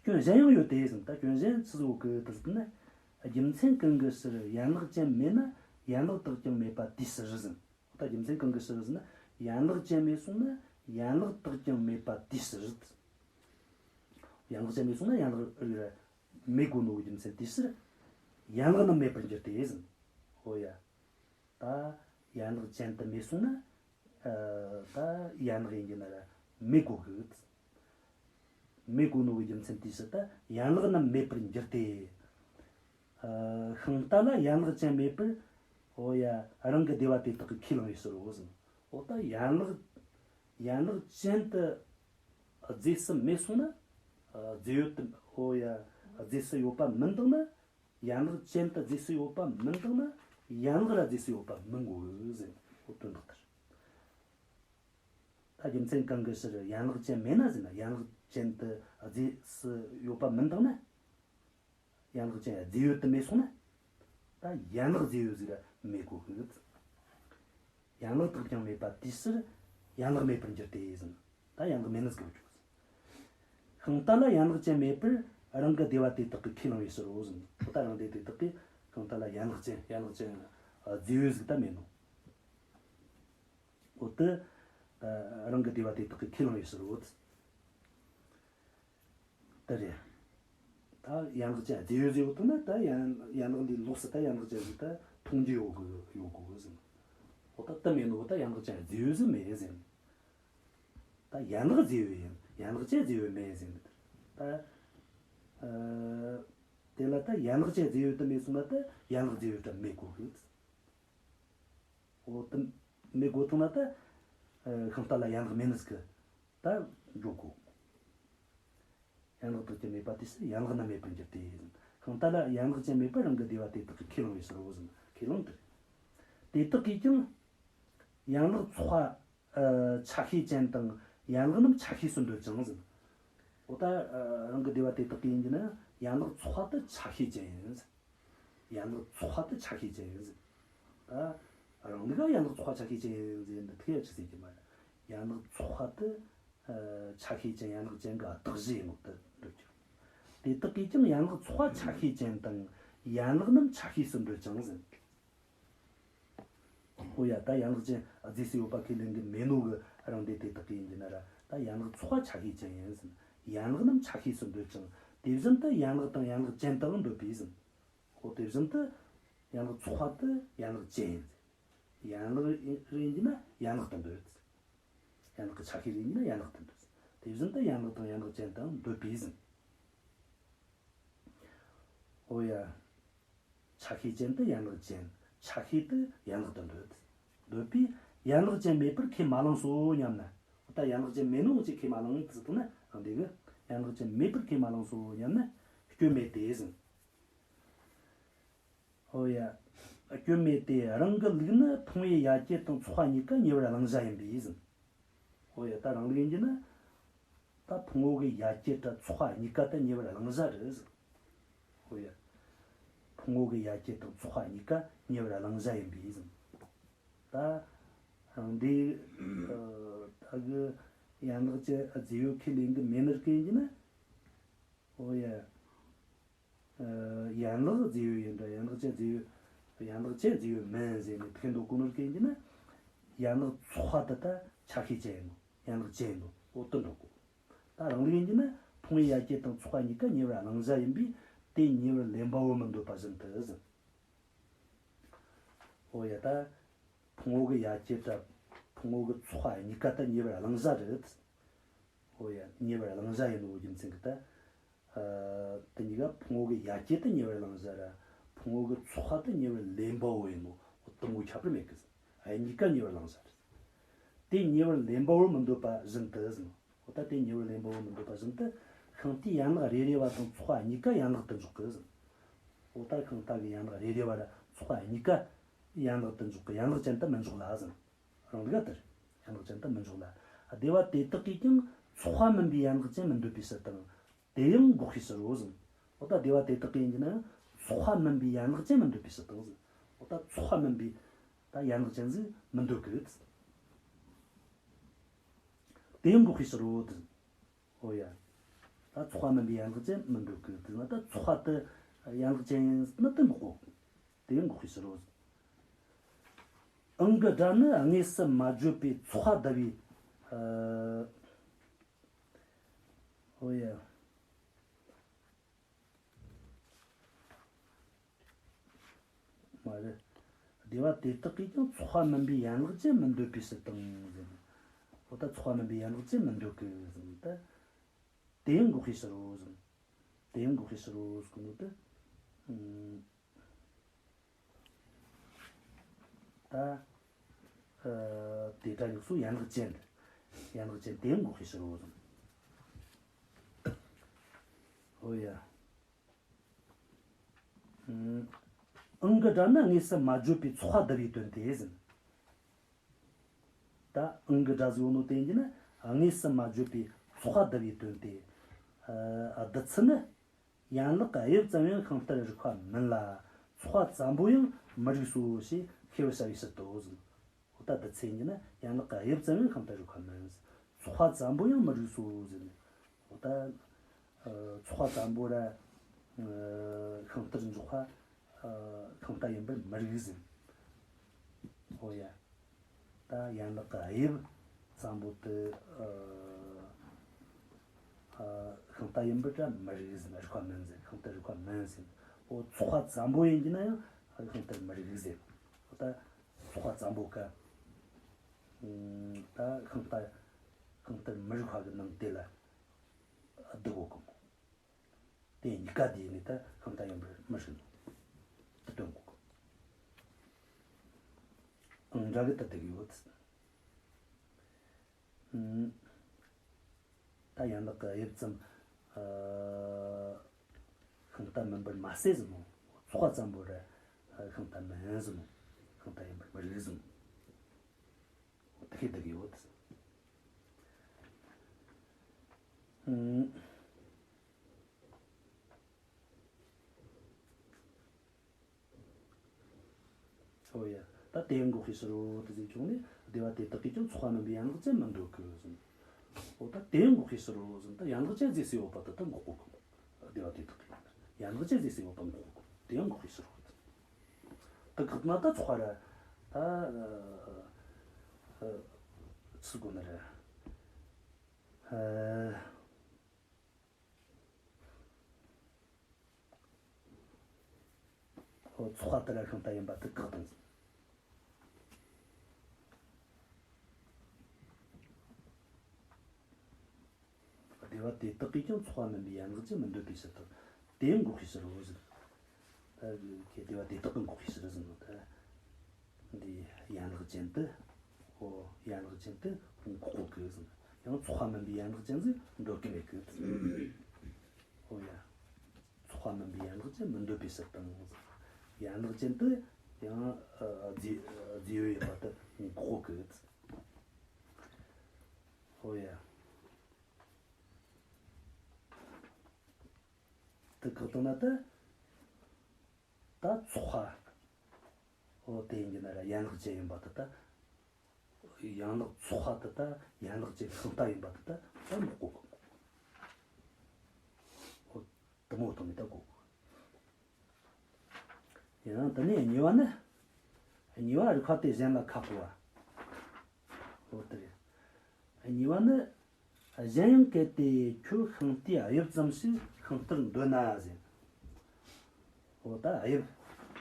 སྐྱོན་གཞན་ཡང་ཡོད་དེ་ཟེར། ད་སྐྱོན་གཞན་ཆི་ཟིག་ཡོད་གི་དེ་ཟེར་ན། རྒྱུ་མཚན་གང་གི་ཕྱིར་ཡན་ལག་ཅན་མེད་ན་ཡན་ལག་དག་ཀྱང་མེད་པ་དེའི་ཕྱིར་ཟེར། ད་རྒྱུ་མཚན་གང་གི་ཕྱིར་ཟེར་ན་ཡན་ལག་ཅན་མེད་སོང་ན་ཡན་ལག་དག་ཀྱང་མེད་པ་དེའི་ཕྱིར། ཡན་ལག་ཅན་མེད་སོང་ན་ཡན་ལག་རིགས་མེད་དགོས་ནོ་གི་རྒྱུ་མཚན་དེའི་ཕྱིར། ཡན་ལག་རྣམས་མེད་པར་འགྱུར་ཏེ་ཟེར། འོ་ཡ། ད་ཡན་ལག་ཅན་དུ་མེད་སོང་ན། ད་ཡན་ལག་ཡིན་གྱི་ན་ར་མེད་དགོས་གི། མེད་དགོས་ནོ་གི་རྒྱུ་མཚན་དེའི་ཕྱིར་ད་ཡན་ལག་རྣམས་མེད་པར་འགྱུར་ཏེ། ཤིང་རྟ་ལ་ཡན་ལག་ཅན་མེད་པར། འོ་ཡ། རང་གི་སྡེ་པ་དེ་དག་གིས་ཁས་བླངས་པའི་ཕྱིར་རོ་ཟེར། འོ་ད་ཡན་ལག་ཡན་ལག་ཅན་དུ་རྫས་སུ་མེད་སོང་ན། རྫས་ཡོད་དུ། འོ་ཡ། རྫས་སུ་ཡོད་པ་མིན་བཏང་ན། ཡན་ལག་ཅན་དུ་རྫས་སུ་ཡོད་པ་མིན་བཏང་ན། ཡན་ལག་ར་རྫས་སུ་ཡོད་པ་མིན་དགོས་ཟེར། འོ་དོན་དག་ལྟར། ད་རྒྱུ་མཚན་གང་གི་ཕྱིར་ཡན་ལག་ཅན་མེད་ན་ཟེར་ན་ཡན་ལག་ཅན་དུ་རྫས་སུ་ཡོད་པ་མིན་བཏང་ན། ཡན་ལག་ཅན་རྫས་ཡོད་དུ་མེད་སོང་ན། ད་ཡན་ལག་རྫས་ཡོད་ཟིག་ར་མེད་དགོས་གི། ཡན་ལག་དག་ཀྱང་མེད་པ་དེའི་ཕྱིར་ཡན་ལག་མེད་པར་འགྱུར་ཏེ་ཟེར། ད་ཡན་ལག་མེད་ནི་ཟིག་གི་བརྗོད། ཤིང་རྟ་ལ་ཡན་ལག་ཅན་མེད་པར་རང་གི་སྡེ་པ་དེ་དག་གིས་ཁས་བླངས་པའི་ཕྱིར་རོ་ཟེར། འོ་ད་རང་སྡེ་དེ་དག་གིས་ཤིང་རྟ་ལ་ཡན་ལག་ཅན་ཡན་ལག་ཅན་རྫས་ཡོད་ཟིག་ད་མེད་ནོ། འོ་དེ། རང་གི་སྡེ་པ་དེ་དག་གིས་ཁས་བླངས་པའི་ཕྱིར་རོ། དེ་རེད། ད་ཡན་ལག་ཅན་རྫས་ཡོད་ཟེར་ཡོད་དོ་ན་ད་ཡན་ཡན་ལག་འདིའི་ལོགས་སུ་ད་ཡན་ལག་ཅན་ཟིག་ད་མཐོང་རྒྱུ་ཡོད་དགོས་ཡོད་དགོས་ཟེར། འོ་ད་དེ་མེད་ནོ་ད་ཡན་ལག་ཅན་རྫས་ཡོད་ཟིག་མེད་ཟེར། ད་ཡན་ལག་རྫས་ཡོད་ཡིན། ཡན་ལག་ཅན་རྫས་ཡོད་མེད་ཟེར་འདི་ལྟར། ད། ཨ། དེ་ལ་ད་ཡན་ལག་ཅན་རྫས་ཡོད་དུ་མེད་སོང་ན་ད་ཡན་ལག་རྫས་ཡོད་ད་མེད་དགོས་གི། འོ་དེ་མེད་དགོས་ཐུག་ན་ད། ཨ། ཤིང་རྟ་ལ་ཡན་ལག་མེད་ནི་ཟིག་གི་ད་འཇོག་གོ། ཡན་ལག་དག་ཀྱང་མེད་པ་དེ་ཕྱིར་ཡན་ལག་རྣམས་མེད་པར་འགྱུར་ཏེ། ཤིང་རྟ་ལ་ཡན་ལག་ཅན་མེད་པར་རང་གི་སྡེ་པ་དེ་དག་གིས་ཁས་བླངས་པའི་ཕྱིར་རོ་ཟེར། ཁས་བླངས་ཏེ། དེ་དག་གིས་ཀྱང་ཡན་ལག་ཚོགས་པ། ཨ། ཆ་ཤས་ཅན་དང་ཡན་ལག་རྣམས་ཆ་ཤས་སུ་འདོད་ཅིང་ཟེར། འོ་ད། ཨ། རང་གི་སྡེ་པ་དེ་དག་གིས་ཡིན་གྱི་ན་ཡན་ལག་ཚོགས་པ་དེ་ཆ་ཤས་ཅན་ཡིན་ཟེར། ཡན་ལག་ཚོགས་པ་དེ་ཆ་ཤས་ཅན་ཡིན་ཟེར། ད། རང་ལུགས་ཡན་ལག་ཚོགས་པ་ཆ་ཤས་ཅན་ཡིན་ཟེར་འདི་ཐུག་ཡ་ཆི་ཟེར་གྱི་མ་རེད། ཡན་ལག་ཚོགས་པ་དེ། ཨ། ཆ་ཤས་ཅན་ཡན་ལག་ཅན་གྱི་གདགས་གཞི་ཡིན་ནོ་དེ་འདོད་ཀྱི། དེ་དག་གིས་ཀྱང་ཡན་ལག་ཚོགས་པ་ཆ་ཤས་ཅན་དང་ཡན་ལག་རྣམས་ཆ་ཤས་སུ་འདོད་ཅིང་ཟེར། འོ་ཡ། ད་ཡན་ལག་ཅན་རྫས་སུ་ཡོད་པ་ཁས་ལེན་གྱི་མེད་ནོ་གི་རང་སྡེ་དེ་དག་གིས་ཡིན་གྱི་ན་ར་ད་ཡན་ལག་ཚོགས་པ་ཆ་ཤས་ཅན་ཡིན་ཟེར། ཡན་ལག་རྣམས་ཆ་ཤས་སུ་འདོད་ཅིང་དེ་བཞིན་དུ་ཡན་ལག་དང་ཡན་ལག་ཅན་དུའང་འདོད་པས་ཟེར། འོ་དེ་བཞིན་དུ་ཡན་ལག་ཚོགས་པ་དེ་ཡན་ལག་ཅན་ཡིན་ཟེར། ཡན་ལག་རེད་ཡིན་གྱི་ན་ཡན་ལག་ཏུ་འདོད་ཟེར། ཡན་ལག་གི་ཆ་ཤས་རེད་ཡིན་ན་ཡན་ལག་ཏུ་འདོད་ཟེར། དེ་བཞིན་དུ་ཡན་ལག་དང་ཡན་ལག་ཅན་དུའང་འདོད་པས་ཟེར། འོ་ཡ། ཆ་ཤས་ཅན་དུ་ཡན་ལག་ཅན། ཆ་ཤས་དུ་ཡན་ལག་ཏུ་འདོད། འདོད་པས་ཡན་ལག་ཅན་མེད་པར་ཁས་མ་བླངས་སོ་སྙམ་ན། ད་ཡན་ལག་ཅན་མེད་ནོ་ཅིག་ཁས་མ་བླངས་ཟེར་བཏང་ན་འདི་གི་ཡན་ལག་ཅན་མེད་པར་ཁས་མ་བླངས་སོ་སྙམ་ན་སྐྱོན་མེད་དེ་ཟེར། འོ་ཡ། སྐྱོན་མེད་དེ་རང་གི་ལུགས་ནི་ཕུང་པོའི་ཡ་གྱལ་དང་ཚོགས་པ་གཉིས་ཀ་ཉེ་བར་བླང་བྱ་ཡིན་པས་ཟེར། འོ་ཡ། ད་རང་ལུགས་ཡིན་གྱི་ན། ད་ཕུང་པོ་གི་ཡ་གྱལ་དང་ཚོགས་པ་གཉིས་ཀ་ད་ཉེ་བར་བླང་བྱ་རེད་ཟེར། འོ་ཡ། ཕུང་པོ་གི་ཡ་གྱལ་དང་ཚོགས་པ་གཉིས་ཀ་ཉེ་བར་བླང་བྱ་ཡིན་པས་ཟེར། ད། འདི་ད་གི་ཡན་ལག་ཅན་རྫས་ཡོད་ཁས་ལེན་གི་མེད་ནི་རིགས་ཡིན་གྱི་ན། ཨོ་ཡ། ཡན་ལག་རྫས་ཡོད་ཡིན་འདྲ། ཡན་ལག་ཅན་རྫས་ཡོད། ཡན་ལག་ཅན་རྫས་ཡོད་མིན་ཟེར་ནས་ཐེ་འདོད་གོ་ནོར་གན་གྱི་ན། ཡན་ལག་ཚོགས་པ་དེ་ད་ཆ་ཤས་ཅན་ཡིན་ནོ། ཡན་ལག་ཅན་ཡིན་ནོ། འོ་དེ་འདོད་གོ། ད་རང་ལུགས་ཡིན་གྱི་ན་ཕུང་པོའི་ཡ་གྱལ་དང་ཚོགས་པ་གཉིས་ཀ་ཉེ་བར་བླང་བྱ་ཡིན་པས་དེ་ཉེ་བར་ལེན་པའོ་མི་འདོད་པ་བཞིན་དུ་ཟེར། འོ་ཡ། ད་ཕུང་པོ་གི་ཡ་གྱལ་དང་ཕུང་པོ་གི་ཚོགས་པ་གཉིས་ཀ་ད་ཉེ་བར་བླང་བྱ་རེད། འོ་ཡ། ཉེ་བར་བླང་བྱ་ཡིན་ནོ་རྒྱུ་མཚན་གྱིས་ད། ཨ། དེ་གཉིས་ཀ་ཕུང་པོ་གི་ཡ་གྱལ་དེ་ཉེ་བར་བླང་བྱ་ར། ཕུང་པོ་གི་ཚོགས་པ་དེ་ཉེ་བར་ལེན་པའོ་ཡིན་ནོ། འོ་དེ་མོ་ཁྱད་པར་མེད་གི་ཟེར། ཨ། གཉིས་ཀ་ཉེ་བར་བླང་བྱ་རེད། དེ་ཉེ་བར་ལེན་པའོ་མི་འདོད་པ་བཞིན་དུ་ཟེར་ནོ། འོ་ད་དེ་ཉེ་བར་ལེན་པའོ་མི་འདོད་པ་བཞིན་དུ། ཤིང་རྟའི་ཡན་ལག་རེ་རེ་བ་དང་ཚོགས་པ་གཉིས་ཀ་ཡན་ལག་ཏུ་འཇོག་གི་ཟེར་ནོ། འོ་ད་ཤིང་རྟ་གི་ཡན་ལག་རེ་རེ་བ་ར་ཚོགས་པ་གཉིས་ཀ་ཡན་ལག་ཏུ་འཇོག་གི། ཡན་ལག་ཅན་དུ་མི་འཇོག་ལ་ཟེར་ནོ། རང་ལུགས་ལ་དེར་ཡན་ལག་ཅན་དུ་མི་འཇོག་ལ། སྡེ་པ་དེ་དག་གིས་ཀྱང་ཚོགས་པ་མིན་པའི་ཡན་ལག་ཅན་མི་འདོད་པའི་ཕྱིར་དང་། དེ་ཡང་འགོག་པའི་ཕྱིར་རོ་ཟེར། འོ་ད་སྡེ་པ་དེ་དག་གིས་ཡིན་གྱི་ན་ཚོགས་པ་མིན་པའི་ཡན་ལག་ཅན་མི་འདོད་པའི་ཕྱིར་དང་ཟེར། འོ་ད་ཚོགས་པ་མིན་པའི་ད་ཡན་ལག་ཅན་ཟིག་མི་འདོད་གི། དེ་ཡང་འགོག་པའི་ཕྱིར་རོ་ཟེར། འོ་ཡ། ད་ཚོགས་པ་མིན་པའི་ཡན་ལག་ཅན་མི་འདོད་གི་ཟེར་ན། ད་ཚོགས་པ་དེ་ཡན་ལག་ཅན་ཡིན་ན་དེ་འགོག་གོ། དེ་ཡང་འགོག་པའི་ཕྱིར་རོ། ཨང་གི་སྒྲ་ནི་དངོས་སུ་མ་བརྗོད་པའི་ཚོགས་པ་བསྡུ་བའི། ཨ། འོ་ཡ། མ་རེད། སྡེ་པ་དེ་དག་གིས་ཀྱང་ཚོགས་པ་མིན་པའི་ཡན་ལག་ཅན་མི་འདོད་པའི་ཕྱིར་དང་ཟེར། འོ་ད་ཚོགས་པ་མིན་པའི་ཡན་ལག་ཅན་མི་འདོད་གི་ཟེར་ན། ད་དེ་ཡང་འགོག་པའི་ཕྱིར་རོ་ཟེར། དེ་ཡང་འགོག་པའི་ཕྱིར་རོ་ཟེར་གོ་ནོ་དེ། ཨ། ད། ཨ། དེ་སྒྲ་འཇུག་སོགས་ཡན་ལག་ཅན། ཡན་ལག་ཅན་དེ་ཡང་འགོག་པའི་ཕྱིར་རོ་ཟེར། འོ་ཡ། ཨང་གི་སྒྲ་ནི་དངོས་སུ་མ་བརྗོད་པའི་ཚོགས་པ་བསྡུ་བའི་དོན་ཏེ་ཟེར། ད་ཨང་གི་སྒྲ་ཟེར་ནོ་དེ་ཡིན་གྱི་ན་དངོས་སུ་མ་བརྗོད་པའི་ཚོགས་པ་བསྡུ་བའི་དོན་ཏེ། ཨ། བསྡུ་ཚུལ་ནི། ཡན་ལག་གི་དབྱིབས་ཙམ་ཡང་ཤིང་རྟར་རིགས་པ་མིན་ལ། ཚོགས་པ་ཙམ་པོ་ཡང་མི་རིགས་སོ་ཞེས་ཤེས་པར་བྱ་བའི་ཕྱིར་དུ་ཟེར། འོ་ད་བསྡུ་ཚུལ་ཡིན་གྱི་ན་ཡན་ལག་གི་དབྱིབས་ཙམ་ཡང་ཤིང་རྟར་རིགས་པ་མིན། ཚོགས་པ་ཙམ་པོ་ཡང་མི་རིགས་སོ་ཟེར་ནས། འོ་ད། ཨ། ཚོགས་པ་ཙམ་པོ་ར། ཨ། ཤིང་རྟར་འཇོག་པ། ཨ། ཤིང་རྟ་ཡིན་པར་མི་རིགས་ཟེར། འོ་ཡ། ད་ཡན་ལག་གི་དབྱིབས་ཙམ་པོ་དེ། ཨ། ཨ། ཤིང་རྟ་ཡིན་པར་ར་མི་རིགས་ཟེར། རིགས་པ་མིན་ཟེར། ཤིང་རྟར་རིགས་པ་མིན་ཟེར། འོ་ཚོགས་པ་ཙམ་པོ་ཡིན་གྱི་ན་ཡང་ཤིང་རྟར་མི་རིགས་ཟེར། འོ་ད་ཚོགས་པ་ཙམ་པོ་ཀ། ཨ། ད་ཤིང་རྟ། ཤིང་རྟར་མི་རིགས་པ་གི་ནང་དེ་ལ་བསྡུ་གོ་གི་མོ། དེ་གཉིས་ཀ་དེ་ནི་ད་ཤིང་རྟ་ཡིན་པར་མི་རིགས་ནོ། དེ་སྟོན་གོ་གི། ཨང་སྒྲ་གི་ད་དེ་གི་ཡོད། ཨ། ད་ཡན་ལག་གི་དབྱིབས་ཙམ། ཨ། ཤིང་རྟ་མིན་པར་མ་ཟད་ཟེར་ནོ། ཚོགས་པ་ཙམ་པོ་ར་ཤིང་རྟ་མིན་ཟེར་ནོ། ཤིང་རྟ་ཡིན་པར་མི་རིགས་ཟེར་ནོ། དེ་ཁེ་དེ་གི་ཡོད། ཨ། འོ་ཡ། ད་དེ་ཡང་འགོག་པའི་ཕྱིར་རོ་དེ་ཟེར་བྱུང་ནས་སྡེ་པ་དེ་དག་གིས་ཀྱང་ཚོགས་པ་མིན་པའི་ཡན་ལག་ཅན་མི་འདོད་གི་ཟེར། འོ་ད་དེ་ཡང་འགོག་པའི་ཕྱིར་རོ་ཟེར། ད་ཡན་ལག་ཅན་ཟེར་སྲིད་ཡོད་པ་དེ་ད་འགོག་གོ་གི། སྡེ་པ་དེ་དག་གིས་ཡན་ལག་ཅན་ཟེར་སྲིད་ཡོད་པ་འགོག་གོ་གི། དེ་ཡང་འགོག་པའི་ཕྱིར་རོ། དེ་གི་ན་ད་ཚོགས་པ་ར། ད། ཨ། ཚིག་གོ་ན་ར། ཨ། འོ་ཚོགས་པ་དེ་ར་ཤིང་རྟ་ཡིན་པ་དེ་བཀག་དང་། སྡེ་པ་དེ་དག་གིས་ཀྱང་ཚོགས་པ་མིན་པའི་ཡན་ལག་ཅན་མི་འདོད་པའི་ཕྱིར་དང་། དེ་ཡང་འགོག་པའི་ཕྱིར་རོ་ཟེར། ད་ཁྱེད་སྡེ་པ་དེ་དག་གིས་འགོག་པའི་ཕྱིར་ཟེར་ནོ་ད། འདི་ཡན་ལག་ཅན་དུ། འོ་ཡན་ལག་ཅན་དུ་འགོག་གོ་གི་ཟེར། ཡང་ཚོགས་པ་མིན་པའི་ཡན་ལག་ཅན་ཟིག་འདོད་གི་མེད་གི། འོ་ཡ། ཚོགས་པ་མིན་པའི་ཡན་ལག་ཅན་མི་འདོད་པའི་ཕྱིར་དང་། ཡན་ལག་ཅན་དུ་ཡང་། ཨ། རྫས་རྫས་ཡོད་ཡིན་པ་དེ་འགོག་གི། འོ་ཡ། དེ་བཀག་བཏང་ན་ད། ད་ཚོགས་པ། འོ་དེ་ཡིན་གྱི་ན་ར་ཡན་ལག་ཅན་ཡིན་པ་དེ་ད། ཡན་ལག་ཚོགས་པ་དེ་ད་ཡན་ལག་གི་ཤིང་རྟ་ཡིན་པ་དེ་ད་ད་འདོགས་གོ་གི། འོ་དེ་མོ་བཏང་ནས་ད་གོ་གི། ཡང་དེ་ནས་གཉིས་པ་ནི། གཉིས་པ་རིགས་པ་སྟེ་གཞན་ལ་ཁ་ཕོ་བ། འོ་དེ་རེད། གཉིས་པ་ནི། གཞན་ཡང་གལ་ཏེ་ཁྱོད་ཤིང་རྟའི་དབྱིབས་ཙམ་ཞིག་ཤིང་རྟར་འདོད་ན་ཟེར། འོ་ད་དབྱིབས།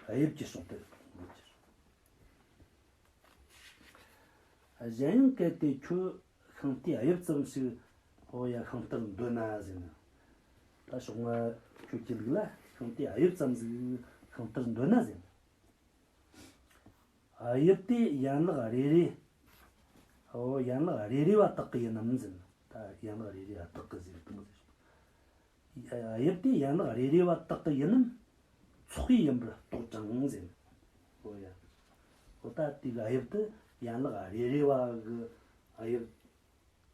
དབྱིབས་ཀྱི་ཕྱོགས་དེ། གཞན་ཡང་གལ་ཏེ་ཁྱོད་ཤིང་རྟའི་དབྱིབས་ཙམ་ཞིག་འོ་ཡ་ཤིང་རྟར་འདོད་ན་ཟེར་ན། ད་ཕྱོགས་སྔ་ཁྱོད་ཀྱི་ལུགས་ལ་ཤིང་རྟའི་དབྱིབས་ཙམ་ཞིག་ཤིང་རྟར་འདོད་ན་ཟེར་ན། དབྱིབས་དེ་ཡན་ལག་རེ་རེ། འོ་ཡན་ལག་རེ་རེ་བ་དག་གི་ཡིན་ནམ་ཟེར་ན། ད་ཡན་ལག་རེ་རེ་བ་དག་གི་ཟེར་དུས། དབྱིབས་དེ་ཡན་ལག་རེ་རེ་བ་དག་གི་ཡིན་ནམ། ཚོགས་པའི་ཡིན་པར་རྟོགས་ཀྱང་ཟེར། འོ་ཡ། འོ་ད་དེ་གི་དབྱིབས་དེ་ཡན་ལག་རེ་རེ་བ་གི་དབྱིབས་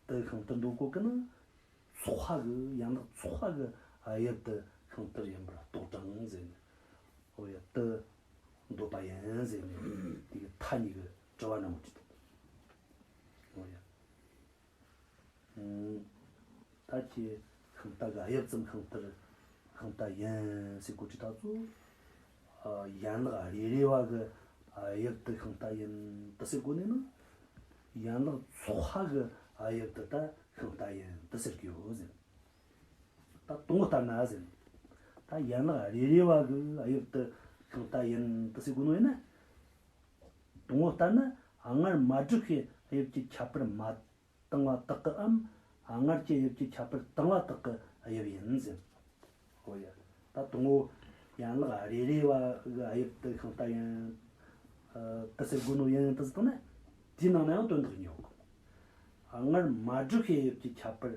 དེ་ཤིང་རྟར་འདོད་གོ་གི་ན། ཚོགས་པ་གི་ཡན་ལག་ཚོགས་པ་གི་དབྱིབས་དེ་ཤིང་རྟར་ཡིན་པར་རྟོགས་ཀྱང་ཟེར། འོ་ཡ་དེ་འདོད་པ་ཡིན་ཟེར་ནས་དེ་གི་མཐའ་གཉིས་ཀྱི་དྲི་བ་ནང་གི་དྲི་དང་། འོ་ཡ། ད་ཁྱེད་ཤིང་རྟ་གི་དབྱིབས་ཙམ་ཤིང་རྟར་ཤིང་རྟ་ཡིན་ཟེར་གོ་དུས་ད་ཚོ། ཡན་ལག་རེ་རེ་བ་གི་དབྱིབས་དེ་ཤིང་རྟ་ཡིན་དེ་ཟེར་གོ་ནས་ན། ཡན་ལག་ཚོགས་པ་གི་དབྱིབས་དེ་ད་ཤིང་རྟ་ཡིན་དེ་ཟེར་གི་ཡོད་ཟེར། ད་དང་པོ་ལྟར་ན་ཟེར། ད་ཡན་ལག་རེ་རེ་བ་གི་དབྱིབས་དེ་ཤིང་རྟ་ཡིན་དེ་ཟེར་གོ་ནོ་ཡིན་ན། དང་པོ་ལྟར་ན། སྔར་མ་བསྒྲིགས་པའི་དབྱིབས་ཀྱི་ཁྱད་པར་མ་བཏང་བ་དག་གིའམ། སྔར་གྱི་དབྱིབས་ཀྱི་ཁྱད་པར་བཏང་བ་དག་གི་དབྱིབས་ཡིན་ཟེར། འོ་ཡ། ད་དང་པོ་ཡན་ལག་རེ་རེ་བ་གི་དབྱིབས་དེ་ཤིང་རྟ་ཡིན། ཨ། དེ་ཟེར་གོ་ནོ་ཡིན་དེ་ཟེར་བཏང་ན། དེའི་ནང་ན་ཡང་དོན་དག་གཉིས་ཡོད་གི། སྔར་མ་བསྒྲིགས་པའི་དབྱིབས་ཀྱི་ཁྱད་པར།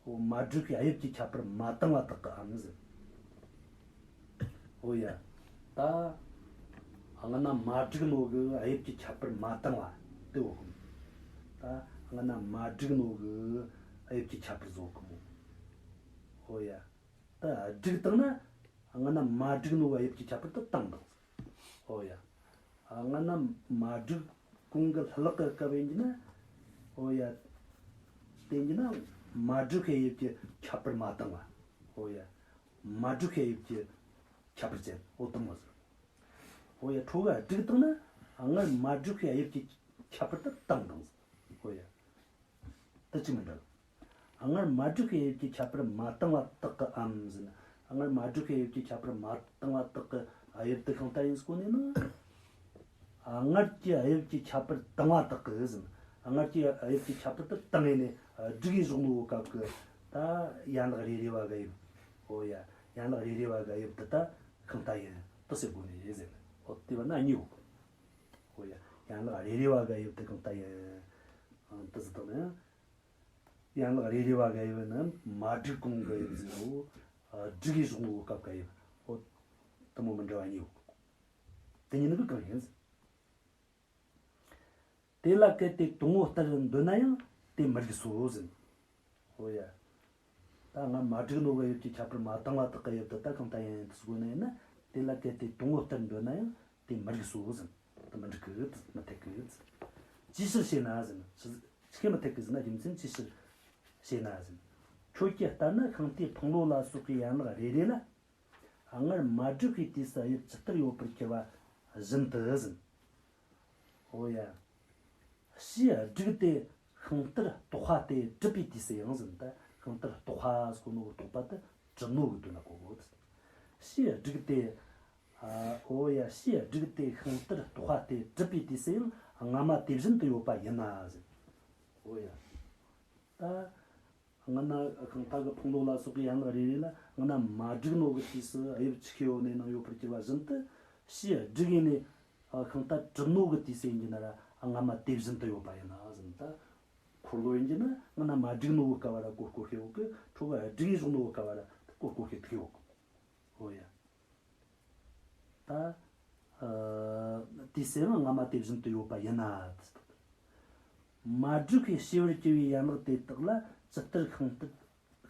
འོ་མ་བསྒྲིགས་པའི་དབྱིབས་ཀྱི་ཁྱད་པར་མ་བཏང་བ་དག་གིའམ་ཟེར། འོ་ཡ། ད་སྔ་ན་མ་བསྒྲིགས་ནོ་གི་དབྱིབས་ཀྱི་ཁྱད་པར་མ་བཏང་བ་དེ་འོ་གི། ད་སྔ་ན་མ་བསྒྲིགས་ནོ་གི་དབྱིབས་ཀྱི་ཁྱད་པར་བཟོ་གི་མོ། འོ་ཡ། ད་བསྒྲིགས་བཏང་ན། སྔ་ན་མ་བསྒྲིགས་ནོ་གི་དབྱིབས་ཀྱི་ཁྱད་པར་དེ་བཏང་བཏང་། འོ་ཡ། སྔ་ན་མ་བསྒྲིགས་གོང་གི་ལྷུ་ལག་གི་སྐབས་ཡིན་གྱི་ན། འོ་ཡ། དེ་ཡིན་གྱི་ན་མ་བསྒྲིགས་པའི་དབྱིབས་ཀྱི་ཁྱད་པར་མ་བཏང་བ། འོ་ཡ། མ་བསྒྲིགས་པའི་དབྱིབས་ཀྱི་ཁྱད་པར་ཅན། འོ་དེ་མོ་ཟེར། འོ་ཡ། ཁྲོ་ག་བསྒྲིགས་བཏང་ན་སྔར་མ་བསྒྲིགས་པའི་དབྱིབས་ཀྱི་ཁྱད་པར་དེ་བཏང་བཏང་ཟེར། འོ་ཡ། དེ་གཅིག་མི་འདྲ། སྔར་མ་བསྒྲིགས་པའི་དབྱིབས་ཀྱི་ཁྱད་པར་མ་བཏང་བ་དག་གིའམ་ཟེར་ན། སྔར་མ་བསྒྲིགས་པའི་དབྱིབས་ཀྱི་ཁྱད་པར་མ་བཏང་བ་དག་གི་དབྱིབས་དེ་ཤིང་རྟ་ཡིན་ཟེར་གོ་ནས་ན། སྔར་གྱི་དབྱིབས་ཀྱི་ཁྱད་པར་བཏང་བ་དག་གི་ཟེར་ན། སྔར་གྱི་དབྱིབས་ཀྱི་ཁྱད་པར་དེ་བཏང་ཡས་ནས་བསྒྲིགས་ཡས་བཞག་ནོ་བོ་སྐབས་ཀྱི་ད་ཡན་ལག་རེ་རེ་བ་གི་དབྱིབས། འོ་ཡ། ཡན་ལག་རེ་རེ་བ་གི་དབྱིབས་དེ་ད་ཤིང་རྟ་ཡིན་དེ་ཟེར་གོ་ནས་ཟེར་ན། འོ་དེ་བ་ན་གཉིས་ཡོད། འོ་ཡ། ཡན་ལག་རེ་རེ་བ་གི་དབྱིབས་དེ་ཤིང་རྟ་ཡིན། ཨང་། དེ་ཟེར་དང་ན་ཡང་། ཡན་ལག་རེ་རེ་བ་གི་དབྱིབས་ནི་མ་བསྒྲིགས་གོང་གི་དབྱིབས་ཟེར་རོ། ཨ། བསྒྲིགས་ཡས་བཞག་ནོ་སྐབས་ཀྱི་དབྱིབས། འོ། དེ་མོ་མི་འདྲ་བ་གཉིས་ཡོད། དེ་གཉིས་ནི་གང་ཡིན་ཟེར། དེ་ལ་གལ་ཏེ་དང་པོ་ལྟར་འདོད་ན་ཡང་དེ་མི་རིགས་སོ་ཟེར། འོ་ཡ། ད་སྔར་མ་བསྒྲིགས་ནོ་གི་དབྱིབས་ཀྱི་ཁྱད་པར་མ་བཏང་བ་དག་གི་དབྱིབས་དེ་ད་ཤིང་རྟ་ཡིན་དེ་ཟེར་གོ་ནི་ཡིན་ན། དེ་ལ་གལ་ཏེ་དང་པོ་ལྟར་འདོད་ན་ཡང་དེ་མི་རིགས་སོ་ཟེར། དེ་མི་འགྲིག་གི། མི་འཐད་གི། ཅིའི་ཕྱིར་ཞེ་ན་ཟེར། ཅི་ཅི་སྐད་མི་འཐད་གི་ཟེར་ན། རྒྱུ་མཚན་ཅིའི་ཕྱིར་ཞེ་ན་ཟེར། ཁྱོད་ཀྱི་ལྟར་ན་ཤིང་རྟའི་འཕང་ལོ་ལ་སོགས་པའི་ཡན་ལག་རེ་རེ་ལ། སྔར་མ་བསྒྲིགས་པའི་དུས་སུ་དབྱིབས་ཇི་ལྟར་ཡོད་པར་གྱུར་པ་བཞིན་དུ་ཟེར། འོ་ཡ། ཕྱིས་བསྒྲིགས་ཏེ་ཤིང་རྟར་གཏོགས་པ་སྟེ་གྲུབ་པའི་དུས་སུ་ཡང་ཟེར། ད་ཤིང་རྟར་གཏོགས་པ་ཟེར་གོ་ནོ་གི་གཏོགས་པ་དེ་གྲུབ་ནོ་གི་དོན་ལ་གོ་དགོས། ཕྱིས་བསྒྲིགས་ཏེ། ཨ། འོ་ཡ། ཕྱིས་བསྒྲིགས་ཏེ་ཤིང་རྟར་གཏོགས་པ་སྟེ་གྲུབ་པའི་དུས་སུ་ཡང་སྔ་མ་དེ་བཞིན་དུ་ཡོད་པ་ཡིན་ན་ཟེར། འོ་ཡ། ད། སྔ་ན་ཤིང་རྟ་གི་འཕང་ལོ་ལ་སོགས་པའི་ཡན་ལག་རེ་རེ་ལ་སྔ་ན་མ་བསྒྲིགས་ནོ་གི་དུས་སུ་དབྱིབས་ཆི་ཁེ་ཡོད་ནས་ནང་ཡོད་པར་གྱུར་པ་བཞིན་དུ། ཕྱིས་བསྒྲིགས་ཡས་ནས་ཤིང་རྟ་གྲུབ་ནོ་གི་དུས་སུ་ཡིན་གྱི་ན་ར་སྔ་མ་དེ་བཞིན་དུ་ཡོད་པ་ཡིན་ན་ཟེར། ད་འཁོར་ལོ་ཡིན་གྱི་ན་སྔ་ན་མ་བསྒྲིགས་ནོ་གི་སྐབས་ར་གོ་སྐོ་ཤེས་ཡོད་གི། ཁྲོ་ག་བསྒྲིགས་ཡས་བཞག་ནོ་གི་སྐབས་ར་གོ་སྐོ་ཤེས་ཐུག་ཡོད་གི། འོ་ཡ། ད། ཨ། དེའི་སེམས་སྔ་མ་དེ་བཞིན་དུ་ཡོད་པ་ཡིན་ན། མ་བསྒྲིགས་པའི་ཕྱི་བར་གྱུར་པའི་ཡན་ལག་དེ་དག་ལ་ཇི་ལྟར་ཤིང་རྟ་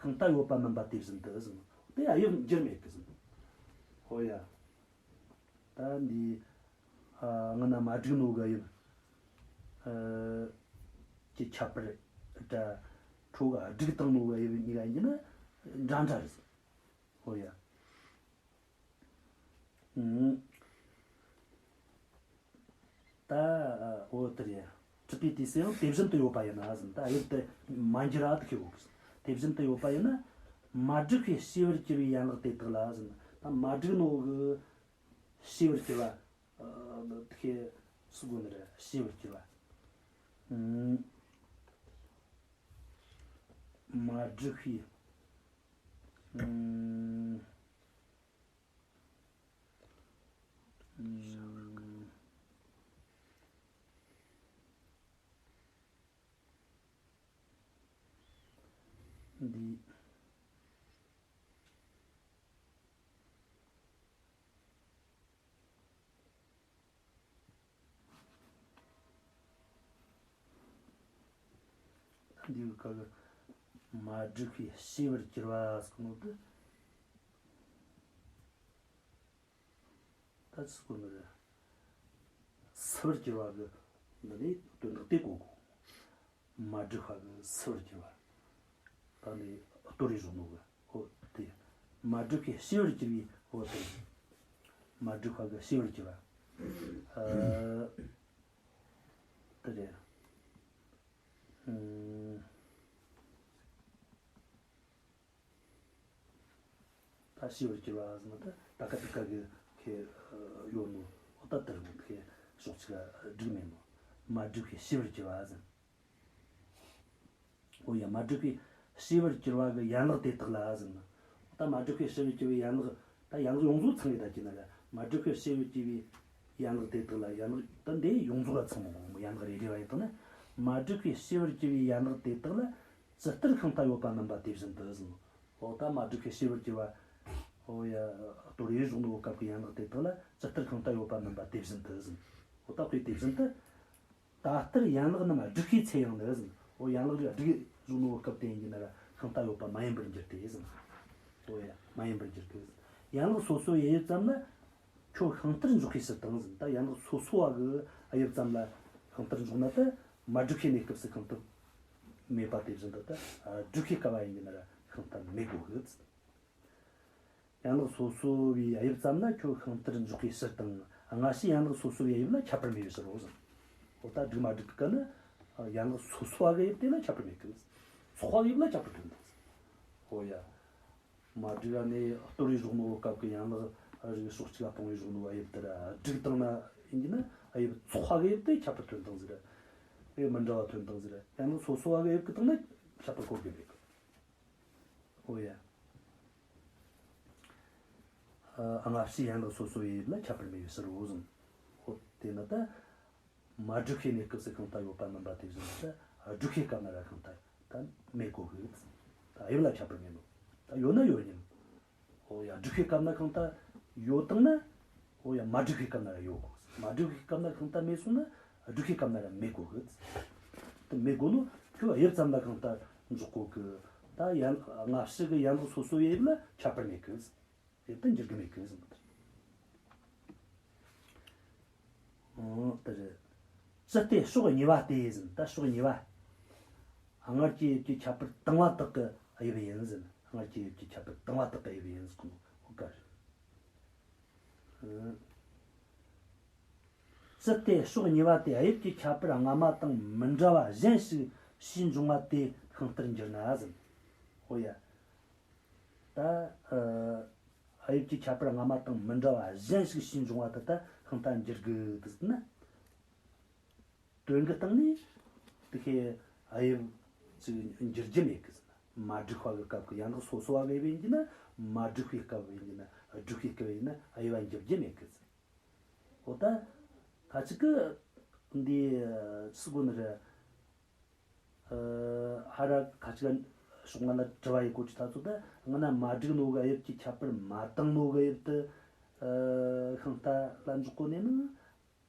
ཤིང་རྟ་ཡོད་པ་མིན་པ་དེ་བཞིན་དུ་ཟེར། དེ་དབྱིབས་འགྱུར་མེད་ཀྱི་ཟེར། ཧོ་ཡ། ད་འདི། ཨ། སྔ་ན་མ་བསྒྲིགས་ནོ་གི་དབྱིབས། ཨ། ཁྱད་པར་ད་ཁྲོ་ག་སྒྲིག་བཏང་ནོ་གི་དབྱིབས་གཉིས་ཀ་ཡིན་ན་འདྲ་འདྲ་རེད། ཧོ་ཡ། ཨུམ། ད་འོ་དེ་རེད། གྲུབ་པའི་དུས་སུ་ཡང་དེ་བཞིན་དུ་ཡོད་པ་ཡིན་ན་ཟིན། ད་དབྱིབས་དེ་མ་འགྱུར་བ་དེ་ཁེ་བོ་གི། དེ་བཞིན་དུ་ཡོད་པ་ཡིན་ན་མ་བསྒྲིགས་པའི་ཤེས་པར་གྱུར་པའི་ཡན་ལག་དེ་དག་ལ་ཟིན། ད་མ་བསྒྲིགས་ནོ་གི་ཤེས་པར་གྱུར་པ། ཨ་དེ་ཁེ་སུ་གོ་ནི་རེད། ཤེས་པར་གྱུར་པ། ཨུམ། མ་བསྒྲིགས་པའི། ཨུམ། འདི། འདིའི་སྐབས་མ་བསྒྲིགས་པའི་ཤེས་པར་གྱུར་པ་ཟེར་གོ་ནོ་དེ། ད་ཅི་གོ་ནི་རེད། སུ་བར་གྱུར་པ་གི་འདི་ནས་དོན་དག་དེ་གོ་དགོས། མ་བསྒྲིགས་པ་གི་སུ་བར་གྱུར་པ། ད་ནི་ལྟོ་རེ་བཟུང་ནོ་གི། ཨོ་དེ། མ་བསྒྲིགས་པའི་ཤེས་པར་གྱུར་པའི། ཨོ་དེ། མ་བསྒྲིགས་པ་གི་ཤེས་པར་གྱུར་པ། ཨ། དེ་རེད། ཨུམ། ད་ཤེས་པར་གྱུར་པ་ཟེར་ན་ད་ད་ཀ་དེ་ཀ་གི་ཁེ་ཡོད་ནོ། ཨོ་ད་དེར་ཁེ་ཕྱོགས་གཅིག་བསྒྲིགས་མེད་ནོ། མ་བསྒྲིགས་པའི་ཤེས་པར་གྱུར་པ་ཟེར། ཨོ་ཡ། མ་བསྒྲིགས་པའི་ཤེས་པར་གྱུར་པ་གི་ཡན་ལག་དེ་དག་ལ་ཟེར་ན། ད་མ་བསྒྲིགས་པའི་ཤེས་པར་གྱུར་པའི་ཡན་ལག་ད་ཡན་ལག་ཡོངས་རྫོགས་ཚང་གི་ད་ཀྱི་ན་ར། མ་བསྒྲིགས་པའི་ཤེས་པར་གྱུར་པའི་ཡན་ལག་དེ་དག་ལ། ཡན་ལག་ད་འདི་ཡོངས་རྫོགས་ལ་ཚང་མ་གོ་མོ། ཡན་ལག་རེ་རེ་བ་ཡིན་དང་ན། མ་བསྒྲིགས་པའི་ཤེས་པར་གྱུར་པའི་ཡན་ལག་དེ་དག་ལ་ཇི་ལྟར་ཤིང་རྟ་ཡོད་པ་སྨིན་པ་དེ་བཞིན་དུ་ཟེར་ནོ། འོ་ད་མ་བསྒྲིགས་པའི་ཤེས་པར་གྱུར་པ། འོ་ཡ། ལྟོ་རེ་བཟུང་ནོ་སྐབས་ཀྱི་ཡན་ལག་དེ་དག་ལ་ཇི་ལྟར་ཤིང་རྟ་ཡོད་པ་སྨིན་པ་དེ་བཞིན་དུ་ཟེར། འོ་ད་དཔེ་དེ་བཞིན་དུ། ད་ལྟར་ཡན་ལག་རྣམས་བསྒྲིགས་པའི་ཚེ་ཡང་ནི་ཟེར། འོ་ཡན་ལག་རེ་བསྒྲིགས་བཟུང་ནོ་སྐབས་དེ་ཡིན་གྱི་ན་ར་ཤིང་རྟ་ཡོད་པ་མ་ཡིན་པར་འགྱུར་ཏེ་ཟེར། འོ་ཡ། མ་ཡིན་པར་འགྱུར་ཏེ་ཟེར། ཡན་ལག་སོ་སོའི་དབྱིབས་ཙམ་ལ་ཁྱོད་ཤིང་རྟར་འཇོག་པའི་ཕྱིར་དང་ཟེར། ད་ཡན་ལག་སོ་སོ་བ་གི་དབྱིབས་ཙམ་ལ་ཤིང་རྟར་འཇོག་ན་ད་མ་བསྒྲིགས་པའི་གནས་སྐབས་སུ་ཤིང་རྟ་མེད་པ་དེ་བཞིན་དུ་ད་བསྒྲིགས་པའི་སྐབས་ཡིན་གྱི་ན་ར་ཤིང་རྟ་མེད་དགོས་གི། ཡན་ལག་སོ་སོ་བའི་དབྱིབས་ཙམ་ལ་ཁྱོད་ཤིང་རྟར་འཇོག་པའི་ཕྱིར་དང་། སྔ་ཕྱི་ཡན་ལག་སོ་སོ་བའི་དབྱིབས་ལ་ཁྱད་པར་མེད་པའི་ཕྱིར་རོ་ཟེར། འོ་ད་བསྒྲིགས་མ་བསྒྲིགས་ཀྱི་ན་ཡན་ལག་སོ་སོ་བ་གི་དབྱིབས་དེ་ལ་ཁྱད་པར་མེད་གི། ཚོགས་པ་གི་དབྱིབས་ལ་ཁྱད་པར་ཐོན་འདུག། འོ་ཡ། མ་བསྒྲིགས་པ་ནས་ལྟོ་རེ་བཟུང་ནོ་སྐབས་ཀྱི་ཡན་ལག་རེ་ཕྱོགས་གཅིག་ལ་སྤུངས་པའི་བཟུང་ནོ་དབྱིབས་དེ་ལ་བསྒྲིགས་བཏང་ན་ཡིན་གྱི་ན། དབྱིབས་ཚོགས་པ་གི་དབྱིབས་དེ་ཁྱད་པར་ཐོན་བཏང་ཟིག་ར། དབྱིབས་མི་འདྲ་བ་ཐོན་བཏང་ཟིག་ར། ཡན་ལག་སོ་སོ་བ་གི་དབྱིབས་ཀྱི་སྟེང་ན་ཁྱད་པར་གོ་དགོས་མེད་གི། འོ་ཡ། ཨ། སྔ་ཕྱི་ཡན་ལག་སོ་སོ་བའི་དབྱིབས་ལ་ཁྱད་པར་མེད་པའི་ཕྱིར་རོ་ཟེར། འོ་དེ་ན་ད་མ་བསྒྲིགས་པའི་གནས་སྐབས་སུ་ཤིང་རྟ་ཡོད་པ་སྨིན་པ་དེ་བཞིན་དུ་ད་བསྒྲིགས་པའི་སྐབས་ན་ར་ཤིང་རྟ་ད་མེད་དགོས་གི། ད་དབྱིབས་ལ་ཁྱད་པར་མེད་ནོ། ད་ཡོད་ན་ཡོད་ཉིན། འོ་ཡ། བསྒྲིགས་པའི་སྐབས་ན་ཤིང་རྟ་ཡོད་བཏང་ན། འོ་ཡ། མ་བསྒྲིགས་པའི་སྐབས་ན་ར་ཡོད་དགོས། མ་བསྒྲིགས་པའི་སྐབས་ན་ཤིང་རྟ་མེད་སོང་ན་བསྒྲིགས་པའི་སྐབས་ན་ར་མེད་དགོས་གི། དེ་མེད་དགོས་ནོ་ཁྱོད་དབྱིབས་ཙམ་ལ་ཤིང་རྟ་འཇོག་གོ་གི། ད་ཡན་སྔ་ཕྱི་གི་ཡན་ལག་སོ་སོ་ཡི་དབྱིབས་ལ་ཁྱད་པར་མེད་གི། དབྱིབས་དེ་འགྱུར་གི་མེད་གི་ཟེར་བ་དེ་རེད། འོ་དེ་རེད། ཅི་སྟེ་ཕྱོགས་གཉིས་པ་སྟེ་ཟེར། ད་ཕྱོགས་གཉིས་པ། སྔར་གྱི་དབྱིབས་ཀྱི་ཁྱད་པར་དང་བ་དག་གི་དབྱིབས་ཡིན་ཟེར། སྔར་གྱི་དབྱིབས་ཀྱི་ཁྱད་པར་དང་བ་དག་གི་དབྱིབས་ཡིན་ཟེར་གོ་ནོ་འོ་ག་རེད། ཨ། ཅི་སྟེ་ཕྱོགས་གཉིས་པ་སྟེ་དབྱིབས་ཀྱི་ཁྱད་པར་སྔ་མ་དང་མི་འདྲ་བ་གཞན་ཞིག་ཕྱིས་འབྱུང་བ་དེ་ཤིང་རྟར་འགྱུར་ན་ཟེར། འོ་ཡ། ད། ཨ། དབྱིབས་ཀྱི་ཁྱད་པར་སྔ་མ་དང་མི་འདྲ་བ་གཞན་ཞིག་ཕྱིས་འབྱུང་བ་དེ་ད་ཤིང་རྟར་འགྱུར་དགོས་དུ་ཟེར་ན། དོན་གྱི་སྟེང་ནས་དེ་ཁའི་དབྱིབས་ཅིག་འགྱུར་རྒྱུ་མེད་གི་ཟེར་ན། མ་བསྒྲིགས་པ་གི་སྐབས་ཀྱི་ཡན་ལག་སོ་སོ་བ་གི་དབྱིབས་ཡིན་གྱི་ན། མ་བསྒྲིགས་པའི་སྐབས་ཡིན་གྱི་ན། བསྒྲིགས་པའི་སྐབས་ཡིན་ན་དབྱིབས་འགྱུར་རྒྱུ་མེད་གི་ཟེར། འོ་ད་ཁ་ཅིག་གི་འདི་སུ་གོ་ནི་རེད། ཨ། ཧ་ར་ཁ་ཅིག་ཕྱོགས་སྔ་ལ་དྲི་བ་ཡི་གོ་ཅི་ད་ཚོ་ད་སྔ་ན་མ་བསྒྲིགས་ནོ་གི་དབྱིབས་ཀྱི་ཁྱད་པར་མ་བཏང་ནོ་གི་དབྱིབས་དེ། ཨ། ཤིང་རྟ་ལ་འཇོག་གོ་ནས་ནི།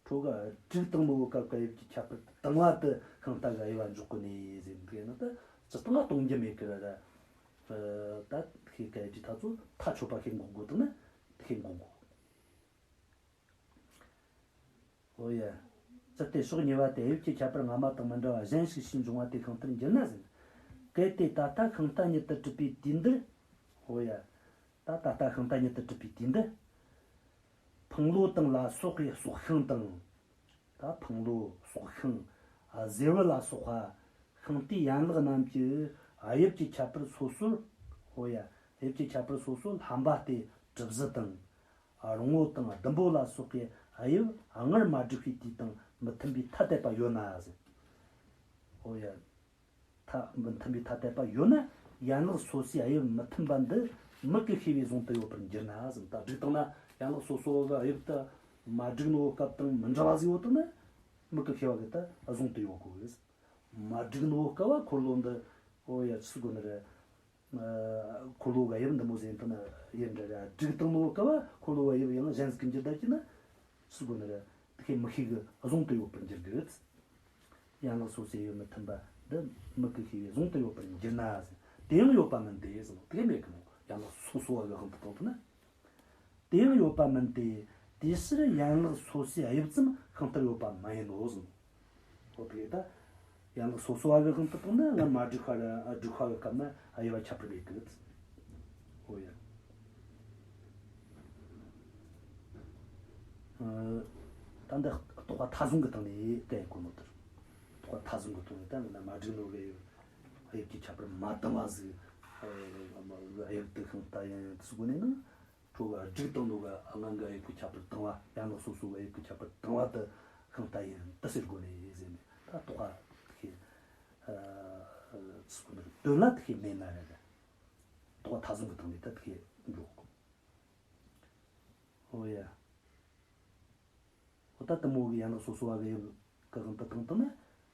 ཁྲོ་ག་བསྒྲིགས་བཏང་ནོ་གི་སྐབས་ཀྱི་དབྱིབས་ཀྱི་ཁྱད་པར་དང་བ་དེ་ཤིང་རྟ་གི་དབྱིབས་ལ་འཇོག་གོ་ནས་ཟེར་འདུག་ན་ད་སྤྱིར་བཏང་ང་གཏོང་རྒྱུ་མེད་གི་ར་ར། ཨ། ད་ཁེ་ག་ཡི་ད་ཚོ་ཐག་ཆོད་པ་ཁེ་འགོག་དགོས་དང་ན་ཁེ་འགོག་དགོས། འོ་ཡ། དེ་ཕྱོགས་གཉིས་པ་དེ་དབྱིབས་ཀྱི་ཁྱད་པར་སྔ་མ་དང་མི་འདྲ་བ་གཞན་ཞིག་ཕྱིས་འབྱུང་བ་དེ་ཤིང་རྟར་འགྱུར་ན་ཟེར། གལ་ཏེ་ད་ལྟ་ཤིང་རྟ་ཉིད་དུ་གྲུབ་པའི་དུས་འདིར། འོ་ཡ། ད་ད་ལྟ་ཤིང་རྟ་ཉིད་དུ་གྲུབ་པའི་དུས་འདིར། ཕང་ལོ་དང་ལ་སོགས་པའི་སྲོག་ཤིང་དང་། ད་ཕང་ལོ་སྲོག་ཤིང་། ཨ། གཟེར་བུ་ལ་སོགས་པ། ཤིང་རྟའི་ཡན་ལག་རྣམས་ཀྱི་དབྱིབས་ཀྱི་ཁྱད་པར་སོ་སོར། འོ་ཡ། དབྱིབས་ཀྱི་ཁྱད་པར་སོ་སོ་ལྷམ་པ་སྟེ་གྲུ་བཞི་དང་། ཨ། རོང་བོ་དང་ལྡུམ་བུ་ལ་སོགས་པའི་དབྱིབས་སྔར་མ་བསྒྲིགས་པའི་དུས་དང་མི་མཐུན་པའི་ཐ་དད་པ་ཡོད་ན་ཟེར། འོ་ཡ། ཐ་མི་མཐུན་པའི་ཐ་དད་པ་ཡོད་ན། ཡན་ལག་སོ་སོའི་དབྱིབས་མི་མཐུན་པ་འདི་མིག་གིས་ཤེས་པས་བཟུང་དུ་ཡོད་པར་འགྱུར་ན་ཟེར། ད་བསྒྲིགས་བཏང་ན་ཡན་ལག་སོ་སོ་གི་དབྱིབས་དེ་མ་བསྒྲིགས་ནོ་སྐབས་དང་མི་འདྲ་བ་ཟིག་ཡོད་བཏང་ན། མིག་གིས་ཤེས་པ་གིས་ད་བཟུང་དུ་ཡོད་དགོས། མ་བསྒྲིགས་ནོ་སྐབས་བ་འཁོར་ལོ་འདི། འོ་ཡ། ཅི་ཟེར་དགོས་ནི་རེད། ཨ། འཁོར་ལོ་གི་དབྱིབས་འདི་མོ་ཟིག་ཡིན་བཏང་ན་ཡིན་འདྲ་ར། བསྒྲིགས་བཏང་ནོ་སྐབས་བ་འཁོར་ལོ་གི་དབྱིབས་ཡང་གཞན་ཟིག་གིས་འགྱུར་ད་ཀྱི་ན། ཅི་ཟེར་དགོས་ནི་རེད། དེ་ཁས་མི་ཤེས་གི་བཟུང་དུ་ཡོད་པར་འགྱུར་གི། ཡན་ལག་སོ་སོའི་དབྱིབས་མི་མཐུན་པ་འདི་མིག་གིས་ཤེས་པས་བཟུང་དུ་ཡོད་པར་འགྱུར་ན་ཟེར། དེ་ཡང་ཡོད་པ་མིན་ཏེ་ཟེར་ནོ། དེ་མེད་གི་མོ། ཡན་ལག་སོ་སོ་བ་གི་དབང་དུ་བཏང་ཐུབ་ན། དེ་ཡང་ཡོད་པ་མིན་ཏེ། དེའི་ཕྱིར་ཡན་ལག་སོ་སོའི་དབྱིབས་ཙམ་ཤིང་རྟར་ཡོད་པ་མ་ཡིན་ནོ་ཟེར་ནོ། འོ་དེ་ད། ཡན་ལག་སོ་སོ་བ་གི་དབང་དུ་བཏང་ན་སྔར་མ་བསྒྲིགས་པ་ར་བསྒྲིགས་པ་གི་སྐབས་ན་དབྱེ་བ་ཁྱད་པར་མེད་གི། འོ་ཡ། ཨ། ད་འདི་རྟོག་པ་མཐའ་བཟུང་གི་སྟེང་ནས་བསྟན་གོ་ནོ་དེར། རྟོག་པ་མཐའ་བཟུང་གི་སྟེང་ནས་ད་ང་མ་བསྒྲིགས་ནོ་གི་དབྱིབས་ཀྱི་ཁྱད་པར་མ་བཏང་བ་ཟིག། ཨ། དབྱིབས་དེ་ཤིང་རྟ་ཡིན་དེ་ཟེར་གོ་ནས་ན། ཁྱོད་ཀྱིས་བསྒྲིགས་བཏང་ནོ་གི་སྔོན་གྱི་དབྱིབས་ཀྱི་ཁྱད་པར་བཏང་བ། ཡན་ལག་སོ་སོ་གི་དབྱིབས་ཀྱི་ཁྱད་པར་བཏང་བ་དེ་ཤིང་རྟ་ཡིན་དེ་ཟེར་གོ་ནས་ཟེར་ནས། ད་རྟོག་པ་དེ། ཨ། ཟེར་གོ་ནོ་དོན་ལ་དེ་མེད་ན་རེད། རྟོག་པ་མཐའ་བཟུང་གི་སྟེང་ནས་ད་དེ་འགྲོ། འོ་ཡ། འོ་ད་དེ་མོ་གི་ཡན་ལག་སོ་སོ་བ་གི་དབྱིབས་ཀྱི་དབང་དུ་བཏང་བཏང་ན།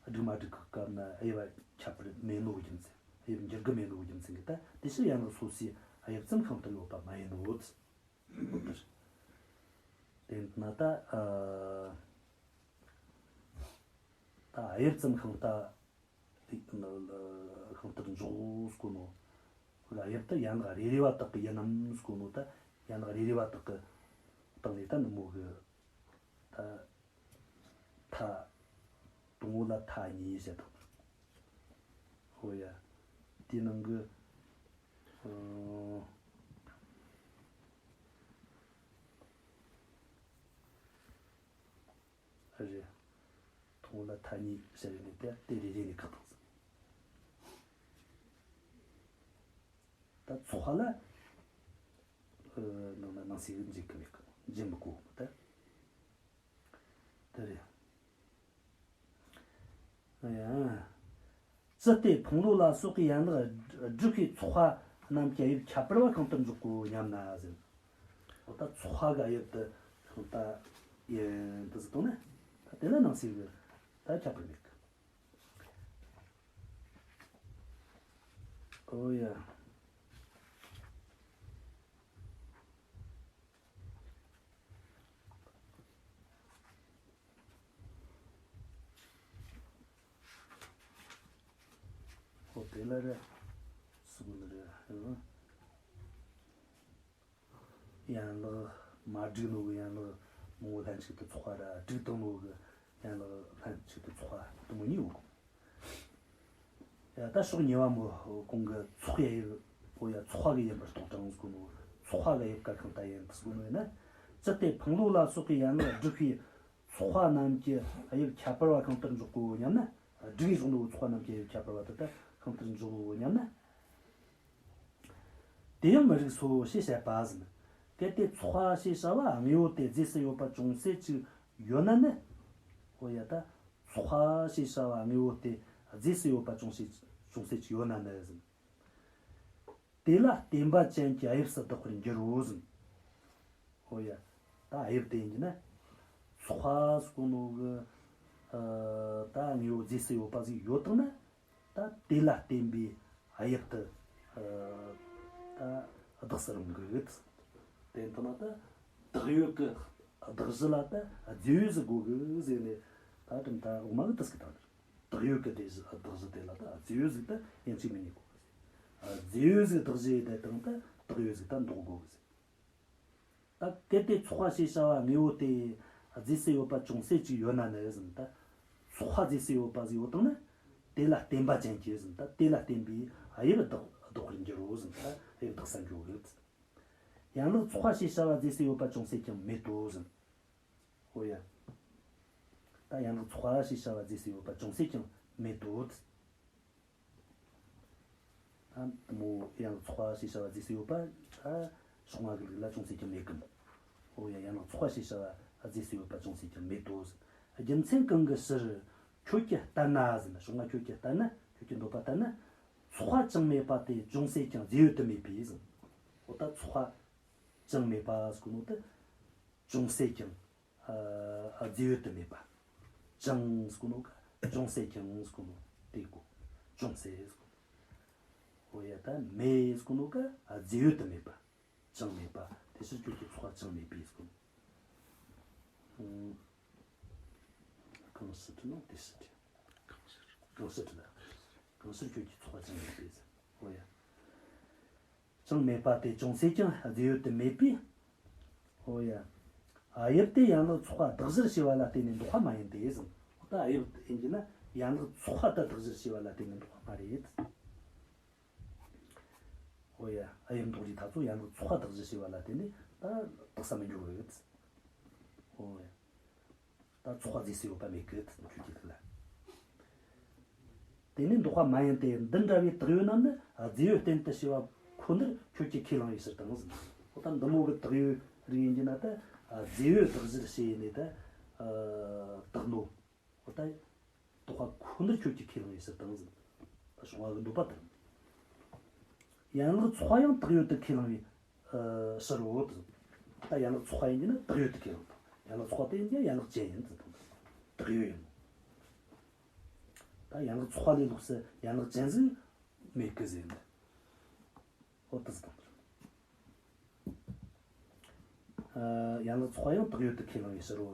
བསྒྲིགས་མ་བསྒྲིགས་ཀྱི་སྐབས་ན་དབྱེ་བ་ཁྱད་པར་མེད་ནོ་རྒྱུ་མཚན། དབྱིབས་འགྱུར་གི་མེད་ནོ་རྒྱུ་མཚན་གྱིས་ད་དེ་ཕྱིར་ཡན་ལག་སོ་སོའི་དབྱིབས་ཙམ་ཤིང་རྟར་ཡོད་པ་མ་ཡིན་ནོ། འོ་དེ་ན་ད། ཨ། ད་དབྱིབས་ཙམ་ཤིང་རྟ། ཤིང་རྟར་འཇོག་ཟེར་གོ་ནོ། དབྱིབས་དེ་ཡན་ལག་རེ་རེ་བ་དག་གི་ཡིན་ནམ་ཟེར་གོ་ནོ། ད་ཡན་ལག་རེ་རེ་བ་དག་གི་སྟེང་ནས་ད་འདི་མོ་གི་ད་མཐའ། དང་པོ་ལ་མཐའ་གཉིས་བཤད་དང་། ཧོ་ཡ། དེའི་ནང་གི། ཨང་། རེད། དང་པོ་ལ་མཐའ་གཉིས་བཤད་ཡོད་ནས་དེ་དེ་རེ་རེ་ནས་བཀག་བཏང་ཟིན། ད་ཚོགས་པ་ལ། ཨ། ནང་ན་ནང་གསེས་འཇིག་གི་མེད་གི། འཇིག་མི་དགོས་གི་ད། དེ་རེད། ཨ་ཡ། ཅི་སྟེ་ཕང་ལོ་ལ་སོགས་པའི་ཡན་ལག་བསྒྲིགས་པའི་ཚོགས་པ་རྣམས་ཀྱི་དབྱིབས་ཁྱད་པར་བ་ཤིང་རྟར་འཇོག་གོ་སྙམ་ན་ཟེར། འོ་ད་ཚོགས་པ་གི་དབྱིབས་དེ་ཤིང་རྟ་ཡིན་དེ་ཟེར་བཏང་ན། ད་དེ་ལ་ནང་གསེས་གི་ད་ཁྱད་པར་མེད་གི། ཨོ་ཡ། ཨོ་དེ་ལ་རེད། སུ་གུ་ལ་རེད། ཨང་། ཡན་ལག་མ་བསྒྲིགས་ནོ་གི་ཡན་ལག་མང་པོ་ལྷན་ཅིག་ཏུ་ཚོགས་པ་ར། བསྒྲིགས་བཏང་ནོ་གི་ཡན་ལག་ལྷན་ཅིག་ཏུ་ཚོགས་པ་དེ་མོ་གཉིས་ཡོད་གི། ཡ་ད་ཕྱོགས་གཉིས་པ་མོ་གོང་གི་ཚོགས་པའི་དབྱིབས་པོ་ཡ་ཚོགས་པ་གི་ཡིན་པར་རྟོགས་དྲངས་ཟེར་གོ་ནོ། ཚོགས་པ་གི་དབྱིབས་ཀ་ཤིང་རྟ་ཡིན་ཟེར་གོ་ནོ་ཡིན་ན། ཅི་སྟེ་ཕང་ལོ་ལ་སོགས་པའི་ཡན་ལག་བསྒྲིགས་པའི་ཚོགས་པ་རྣམས་ཀྱི་དབྱིབས་ཁྱད་པར་བ་ཤིང་རྟར་འཇོག་གོ་སྙམ་ན། བསྒྲིགས་བཞག་ནོ་ཚོགས་པ་རྣམས་ཀྱི་དབྱིབས་ཁྱད་པར་བ་དེ་ད་ཤིང་རྟར་འཇོག་གོ་སྙམ་ན། དེ་ཡང་མི་རིགས་སོ་ཞེས་བཤད་པ་ཟིན། གལ་ཏེ་ཚོགས་པ་ཞེས་བྱ་བ་དངོས་པོ་སྟེ་རྫས་སུ་ཡོད་པ་ཅུང་ཟད་ཅིག་ཡོད་ན་ནི། འོ་ཡ་ད། ཚོགས་པ་ཞེས་བྱ་བ་དངོས་པོ་སྟེ་རྫས་སུ་ཡོད་པ་ཅུང་ཟད་ཅུང་ཟད་ཅིག་ཡོད་ན་ནི་ཟིན། དེ་ལ་བརྟེན་པ་ཅན་གྱི་དབྱིབས་སུ་བདག་པར་འགྱུར་རོ་ཟིན། འོ་ཡ། ད་དབྱིབས་དེ་ཡིན་གྱི་ན། ཚོགས་པ་ཟེར་གོ་ནོ་གི། ཨ། ད་དངོས་པོ་རྫས་སུ་ཡོད་པ་ཟིག་ཡོད་དང་ན། ད་དེ་ལ་བརྟེན་པའི་དབྱིབས་དེ། ཨ། ད་གདགས་སུ་རུང་གི་ཡོད། དེ་ལྟ་ན་ད་བདག་ཡོད་ཀྱི་གདགས་གཞི་ལ་ད་རྫས་ཡོད་ཟིག་དགོས་གི་ཟེར་ནས། ད་དྲིམ་ད་འོག་མ་གི་དུས་ཀྱི་ད་བདག་ཡོད་ཀྱི་དེ་གདགས་གཞི་དེ་ལ་ད་རྫས་ཡོད་ཟིག་ད་ཡིན་གཅིག་མིན་གཉིས་དགོས་གི་ཟེར། རྫས་ཡོད་ཟིག་གདགས་གཞི་ཡོད་དེ་དང་ད་བདག་ཡོད་ཟིག་ད་འདོགས་དགོས་གི་ཟེར། ད་གལ་ཏེ་ཚོགས་པ་ཞེས་བྱ་བ་དངོས་པོ་སྟེ། རྫས་སུ་ཡོད་པ་ཅུང་ཟད་ཅིག་ཡོད་ན་ནི་ཟེར། ད་ཚོགས་པ་རྫས་སུ་ཡོད་པ་ཟིག་ཡོད་དང་ན། དེ་ལ་བརྟེན་པ་ཅན་གྱི་ཟེར། ད་དེ་ལ་བརྟེན་པའི་དབྱིབས་ལྡོག་ལྡོག་པར་འགྱུར་རོ་ཟེར། ད་དབྱིབས་ལྡོག་ས་འགྱུར་གི། ཡན་ལག་ཚོགས་པ་ཞེས་བྱ་བ་རྫས་སུ་ཡོད་པ་ཅུང་ཟད་ཀྱང་མེད་དོ་ཟེར། འོ་ཡ། ད་ཡན་ལག་ཚོགས་པ་ཞེས་བྱ་བ་རྫས་སུ་ཡོད་པ་ཅུང་ཟད་ཀྱང་མེད་དོ། ད་དེ་མོ་ཡན་ལག་ཚོགས་པ་ཞེས་བྱ་བ་རྫས་སུ་ཡོད་པ་ད་ཕྱོགས་སྔ་གི་ལུགས་ལ་ཅུང་ཟད་ཀྱང་མེད་གི། འོ་ཡ། ཡན་ལག་ཚོགས་པ་ཞེས་བྱ་བ་རྫས་སུ་ཡོད་པ་ཅུང་ཟད་ཀྱང་མེད་དོ་ཟེར། རྒྱུ་མཚན་གང་གི་ཕྱིར། ཁྱོད་ཀྱི་ལྟར་ན་ཟེར། ཕྱོགས་སྔ་ཁྱོད་ཀྱི་ལྟར་ན། ཁྱོད་ཀྱི་འདོད་པ་ལྟར་ན། ཚོགས་པ་ཅང་མེད་པ་དེ་ཅུང་ཟད་ཀྱང་རྫས་ཡོད་དུ་མེད་པས་ཟེར། འོ་ད་ཚོགས་པ་ཅང་མེད་པ་ཟེར་གོ་ནོ་དེ། ཅུང་ཟད་ཀྱང་། ཨ། རྫས་ཡོད་དུ་མེད་པ། ཅང་ཟེར་གོ་ནོ་ག་ཅུང་ཟད་ཀྱང་ཟེར་གོ་ནོ་དེ་གོ། ཅུང་ཟད་ཟེར་གོ་ནོ། འོ་ཡ། ད་མེད་ཟེར་གོ་ནོ་ག་རྫས་ཡོད་དུ་མེད་པ། ཅང་མེད་པ། དེ་ཕྱིར་ཁྱོད་ཀྱི་ཚོགས་པ་ཅང་མེད་པས་ཟེར་གོ་ནོ། ཨང་། གང་ཕྱིར་ནོ་དེ་ཕྱིར། གང་ཕྱིར། གང་ཕྱིར་ལ། གང་ཕྱིར་ཁྱོད་ཀྱི་ཚོགས་པ་ཅང་མེད་པས་ཟེར། འོ་ཡ། ཅང་མེད་པ་དེ་ཅུང་ཟད་ཀྱང་རྫས་ཡོད་དུ་མེད་པས། འོ་ཡ། དབྱིབས་དེ་ཡན་ལག་ཚོགས་པ་གདགས་གཞིར་བྱས་པ་ལ་བརྟེན་ནས་འདོགས་པ་མ་ཡིན་ཏེ་ཟེར། འོ་ད་དབྱིབས་ཡིན་གྱི་ན་ཡན་ལག་ཚོགས་པ་དེ་གདགས་གཞིར་བྱས་པ་ལ་བརྟེན་ནས་འདོགས་པ་མ་རེད། འོ་ཡ། དབྱིབས་འདོགས་རིགས་ད་ཚོ་ཡན་ལག་ཚོགས་པ་གདགས་གཞིར་བྱས་པ་ལ་བརྟེན་ནས་ད་དག་ས་མི་འཇོག་གི་ཡོད། འོ་ཡ། ད་ཚོགས་པ་རྫས་སུ་ཡོད་པ་མེད་གི་ཁྱོད་ཀྱི་ཐུགས་ལ། དེ་ནི་འདོགས་པ་མ་ཡིན་ཏེ། འདི་འདྲ་བའི་དག་ཡོད་རྣམས་ནི་རྫས་ཡོད་བསྟན་དུ་བྱས་པ་ཁོ་ནར་ཁྱོད་ཀྱིས་ཁས་བླངས་པའི་ཕྱིར་དང་ཟེར། འོ་ད་འདི་མོ་གི་དག་ཡོད་རིགས་ཡིན་གྱི་ན་ད་རྫས་ཡོད་གདགས་གཞིར་བྱས་ནས་ད་དག་ནོ། འོ་ད་འདོགས་པ་ཁོ་ནར་ཁྱོད་ཀྱིས་ཁས་བླངས་པའི་ཕྱིར་དང་ཟེར། ད་ཕྱོགས་སྔ་གི་འདོད་པ་དང་། ཡན་ལག་ཚོགས་པ་ཡང་དག་ཡོད་དུ་ཁས་བླངས་པའི་ཕྱིར་རོ། ད་ཡན་ལག་ཚོགས་པ་ཡིན་གྱི་ན་དག་ཡོད་དུ་ཁས་བླངས་དང་། ཡན་ལག་ཚོགས་པ་དེ་ཡིན་གྱི་ན་ཡན་ལག་ཅན་ཡིན་ཟེར་དང་། དག་ཡོད་ཡིན་ནོ། ད་ཡན་ལག་ཚོགས་པ་ལས་ལོགས་སུ་ཡན་ལག་ཅན་ཟིག་མེད་གི་ཟེར་ནས། འོ་དེ་ཟེར་དང་། ཨ། ཡན་ལག་ཚོགས་པ་ཡང་དག་ཡོད་དུ་ཁས་བླངས་པའི་ཕྱིར་རོ།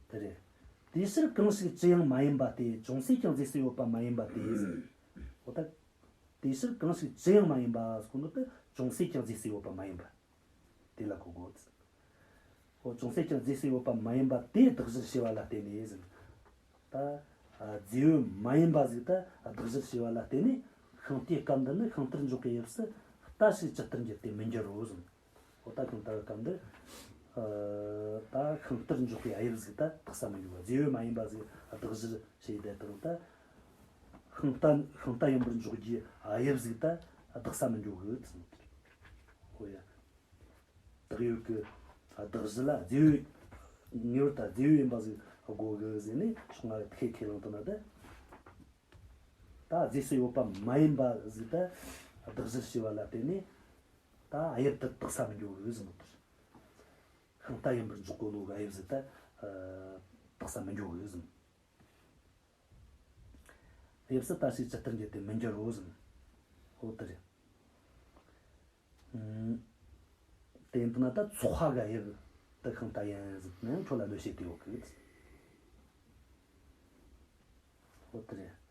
དེ་རེད། དེའི་ཕྱིར་གང་ཞིག་ཅི་ཡང་མ་ཡིན་པ་སྟེ་ཅུང་ཟད་ཀྱང་རྫས་སུ་ཡོད་པ་མ་ཡིན་པ་དེ་ཟེར། འོ་ད། དེའི་ཕྱིར་གང་ཞིག་ཅི་ཡང་མ་ཡིན་པ་ཟེར་གོ་ནོ་དེ་ཅུང་ཟད་ཀྱང་རྫས་སུ་ཡོད་པ་མ་ཡིན་པ། དེ་ལ་གོ་དགོས། འོ་ཅུང་ཟད་ཀྱང་རྫས་སུ་ཡོད་པ་མ་ཡིན་པ་དེ་གདགས་གཞིར་བྱས་པ་ལ་བརྟེན་ནས་ཟེར། ད། རྫས་ཡོད་མ་ཡིན་པ་ཟིག་ད་གདགས་གཞིར་བྱས་པ་ལ་བརྟེན་ནས་ཤིང་རྟའི་སྐབས་འདི་ནི་ཤིང་རྟར་འཇོག་པའི་དབྱིབས་སུ་རྟ་ཞིག་ཇི་ལྟར་འགྱུར་ཏེ་མི་འགྱུར་རོ་ཟེར། འོ་ད་ཤིང་རྟ་གི་སྐབས་འདི། ཨ། ད་ཤིང་རྟར་འཇོག་པའི་དབྱིབས་ཟིག་ད་དག་ས་མི་འཇོག་པ། རྫས་ཡོད་མ་ཡིན་པ་ཟིག་གདགས་གཞིར་བྱས་བསྡད་དང་ད། ཤིང་རྟ་ཤིང་རྟ་ཡིན་པར་འཇོག་རྒྱུའི་དབྱིབས་ཟིག་ད་དག་ས་མི་འཇོག་གི་ཟེར། འོ་ཡ། དག་ཡོད་ཀྱི་གདགས་གཞི་ལ་རྫས་ཡོད། ངེས་པར་དུ་རྫས་ཡོད་ཡིན་པ་ཟིག་དགོས་གི་ཟེར་ནས་ཕྱོགས་སྔ་ཁས་ཁས་བླངས་བཏང་ན་ད། ད་རྫས་སུ་ཡོད་པ་མ་ཡིན་པ་ཟིག་ད་གདགས་གཞིར་བྱས་པ་ལ་བརྟེན་ནས་ད་དབྱིབས་དེ་དག་ས་མི་འཇོག་གི་ཟེར་ནོ། ཤིང་རྟ་ཡིན་པར་འཇོག་གོ་ནོ་གི་དབྱིབས་ཟིག་ད་དག་ས་མི་འཇོག་གི་ཟེར། དབྱིབས་སུ་རྟ་ཞིག་ཇི་ལྟར་འགྱུར་ཏེ་མི་འགྱུར་རོ་ཟེར། འོ་དེ་རེད། ཨང་། དེ་ཡིན་ན་ད་ཚོགས་པ་གི་དབྱིབས་དེ་ཤིང་རྟ་ཡིན་ཟེར་ན་ཡང་ཁྱོད་ལ་གནོད་བྱེད་དེ་ཡོད་གི། འོ་དེ་རེད།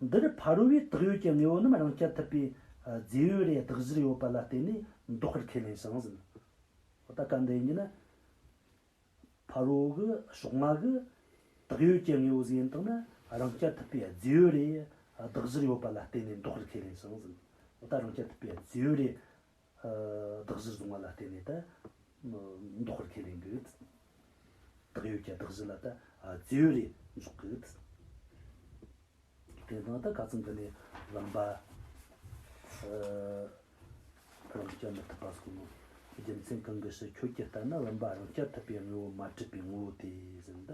འདིར་ཕ་རོལ་པོའི་དག་ཡོད་ཀྱི་དངོས་པོ་རྣམས་རང་རྐྱ་ཐུབ་པའི་རྫས་ཡོད་རེ་གདགས་གཞིར་ཡོད་པ་ལ་བརྟེན་ནས་འདོགས་པར་ཁས་ལེན་ཞིང་ཟེར། འོ་ད་སྐབས་འདི་ཡིན་གྱི་ན། ཕ་རོལ་གི་ཕྱོགས་སྔ་གི་དག་ཡོད་ཀྱི་དངོས་པོ་ཟིག་ཡིན་དང་ན་རང་རྐྱ་ཐུབ་པའི་རྫས་ཡོད་རེ་གདགས་གཞིར་ཡོད་པ་ལ་བརྟེན་ནས་འདོགས་པར་ཁས་ལེན་ཞིང་ཟེར། འོ་ད་རང་རྐྱ་ཐུབ་པའི་རྫས་ཡོད་རེ་གདགས་གཞིར་བཟུང་བ་ལ་བརྟེན་ནས་ད་འདོགས་པར་ཁས་ལེན་གི། དག་ཡོད་ཀྱི་གདགས་གཞི་ལ་ད་རྫས་ཡོད་རེ་འཇོག་གི། དེ་དང་ད་ཁ་ཚང་འདི་ནས་བུམ་པ། ཨ། རང་རྐྱ་མི་ཐུབ་པ་སོགས་ནོ། རྒྱུ་མཚན་གང་གི་ཕྱིར་ཁྱོད་ཀྱི་ལྟར་ན་བུམ་པ་རང་རྐྱ་ཐུབ་པའི་དངོས་པོ་མ་གྲུབ་པའི་ངོ་བོ་དེ་ཟེར་ན་ད།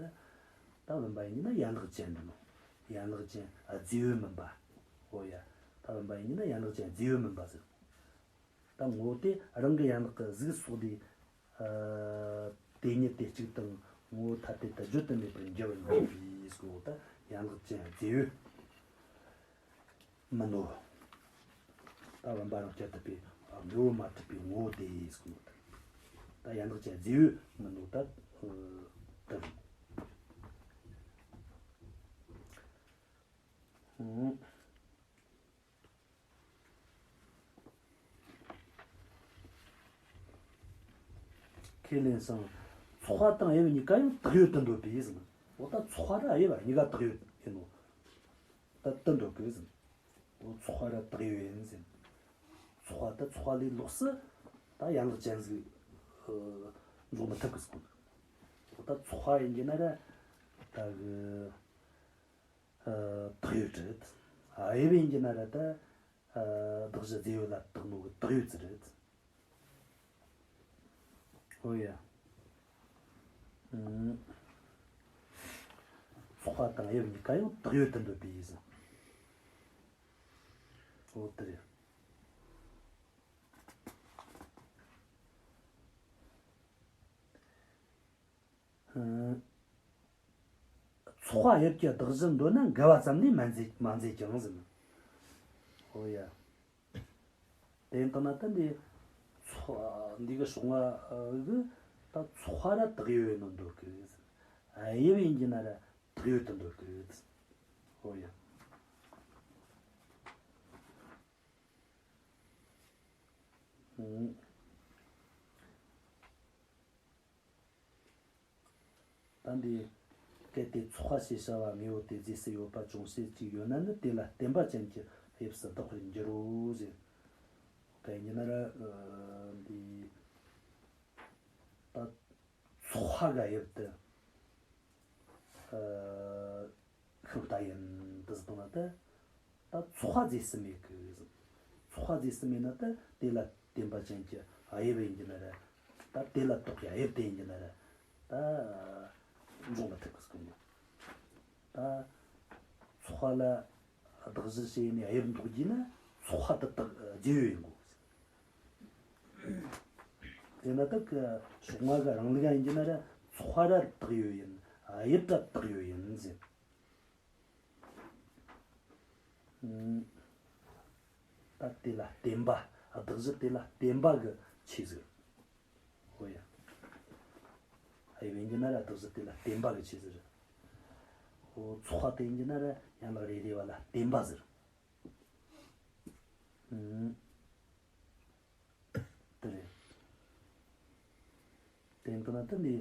ད་བུམ་པ་ཡིན་ན་ཡན་ལག་ཅན་འདི་ནོ། ཡན་ལག་ཅན་རྫས་ཡོད་མིན་པ། འོ་ཡ། ད་བུམ་པ་ཡིན་ན་ཡན་ལག་ཅན་རྫས་ཡོད་མིན་པ་ཟེར། ད་ངོ་བོ་དེ་རང་གི་ཡན་ལག་གི་གཟུགས་སོགས་ལས། ཨ། དེ་ཉིད་དེ་གཅིག་དང་ངོ་བོ་ཐ་དད་དུ་བརྗོད་དུ་མེད་པར་འགྱུར་བར་འགྱུར་བའི་སྐོར་ད་ཡན་ལག་ཅན་རྫས་ཡོད་མིན་ནོ། ད་བུམ་པ་རང་རྐྱ་ཐུབ་པའི་དངོས་པོ་མ་གྲུབ་པའི་ངོ་བོ་དེ་སྐོར་ད་ཡན་ལག་ཅན་རྫས་ཡོད་མིན་ནོ་ད། ཨ། ད། ཨང་། ཁས་ལེན་ཞིང་ ཚོགས་པ་དང་དབྱིབས་གཉིས་ཀ་ཡང་བཏགས་ཡོད་དུ་འདོད་པས་ཟེར། འོ་ད་ཚོགས་པ་ར་དབྱིབས་གཉིས་ཀ་བཏགས་ཡོད་ཡིན་ནོ། ད་དུ་འདོད་གི་ཟེར། འོ་ཚོགས་པ་ར་བཏགས་ཡོད་ཡིན་ཟེར། ཚོགས་པ་ད་ཚོགས་པ་ལས་ལོགས་སུ་ད་ཡན་ལག་ཅན་ཟིག་འཇོག་མི་ཐུབ་གི་ཟེར་གོ། འོ་ད་ཚོགས་པ་ཡིན་གྱི་ན་ར་ད་གི་བཏགས་ཡོད་རེད། དབྱིབས་ཡིན་གྱི་ན་ར་ད་གདགས་གཞི་རྫས་ཡོད་ལ་བཏགས་ནོ་གི་བཏགས་ཡོད་ཟིག་རེད། ཨོ་ཡ། ཨུམ། ཚོགས་པ་དང་དབྱིབས་གཉིས་ཀ་ཡང་བཏགས་ཡོད་དུ་འདོད་པའི་ཡིད་བཞིན། ཨོ་དེ་རེད། ཨུམ། ཚོགས་པ་དབྱིབས་ཀྱི་གདགས་གཞི་འདོད་ན་འགལ་བ་ཙམ་ལས་མ་མཛད་མ་མཛད་ཀྱང་ཟེར། ཨོ་ཡ། དེ་ཡིན་དང་ན་ད་འདི་ཚོགས་འདི་གི་ཕྱོགས་སྔ་གི་ད་ཚོགས་པ་ར་བཏགས་ཡོད་ཡིན་ནོ་འདོད་གི། དབྱིབས་ཡིན་གྱི་ན་ར་བཏགས་ཡོད་དུ་འདོད་གི། ཨོ་ཡ། ཨུམ། ད་འདི་གལ་ཏེ་ཚོགས་པ་ཞེས་བྱ་བ་དངོས་པོ་དེ་རྫས་སུ་ཡོད་པ་ཅུང་ཟད་ཅིག་ཡོད་ན་ནི་དེ་ལ་བརྟེན་པ་ཅན་གྱི་དབྱིབས་སུ་བཏགས་པར་འགྱུར་རོ་ཟེར། གན་ཡིན་ན་ར་འདི་ད་ཚོགས་པ་གི་དབྱིབས་དེ། ཤིང་རྟ་ཡིན་དུ་ཟེར་བཏང་ན་ད། ད་ཚོགས་པ་རྫས་སུ་མེད་གི་ཟེར། ཚོགས་པ་རྫས་སུ་མེད་ན་ད་དེ་ལ་བརྟེན་པ་ཅན་གྱི་དབྱིབས་ཡིན་གྱི་ན་ར། ད་དེ་ལ་གཏོགས་པའི་དབྱིབས་དེ་ཡིན་གྱི་ན་ར། ད་འཇོག་མི་ཐུབ་གི་ཟེར་གོ། ད་ཚོགས་པ་ལ་གདགས་གཞི་བྱས་ནས་དབྱིབས་འདོགས་རྒྱུ་ན་ཚོགས་པ་དེ་དག་རྫས་ཡོད་ཡིན་དགོས། དེ་ན་ད་གི་ཕྱོགས་སྔ་གི་རང་ལུགས་ཡིན་གྱི་ན་ར་ཚོགས་པ་ར་བཏགས་ཡོད་ཡིན། དབྱིབས་ར་བཏགས་ཡོད་ཡིན་ཟེར། ཨུམ། ད་དེ་ལ་བརྟེན་པ། གདགས་གཞི་དེ་ལ་བརྟེན་པ་གི་ཆོས་ཟིག། ཨོ་ཡ། དབྱིབས་ཡིན་གྱི་ན་ར་གདགས་གཞི་དེ་ལ་བརྟེན་པ་གི་ཆོས་ཟིག། ཨོ་ཚོགས་པ་དེ་ཡིན་གྱི་ན་ར་ཡན་ལག་རེ་རེ་བ་ལ་བརྟེན་པ་ཟིག། ཨུམ། དེ་རེད། དེ་ཡིན་ན་ད་ནི་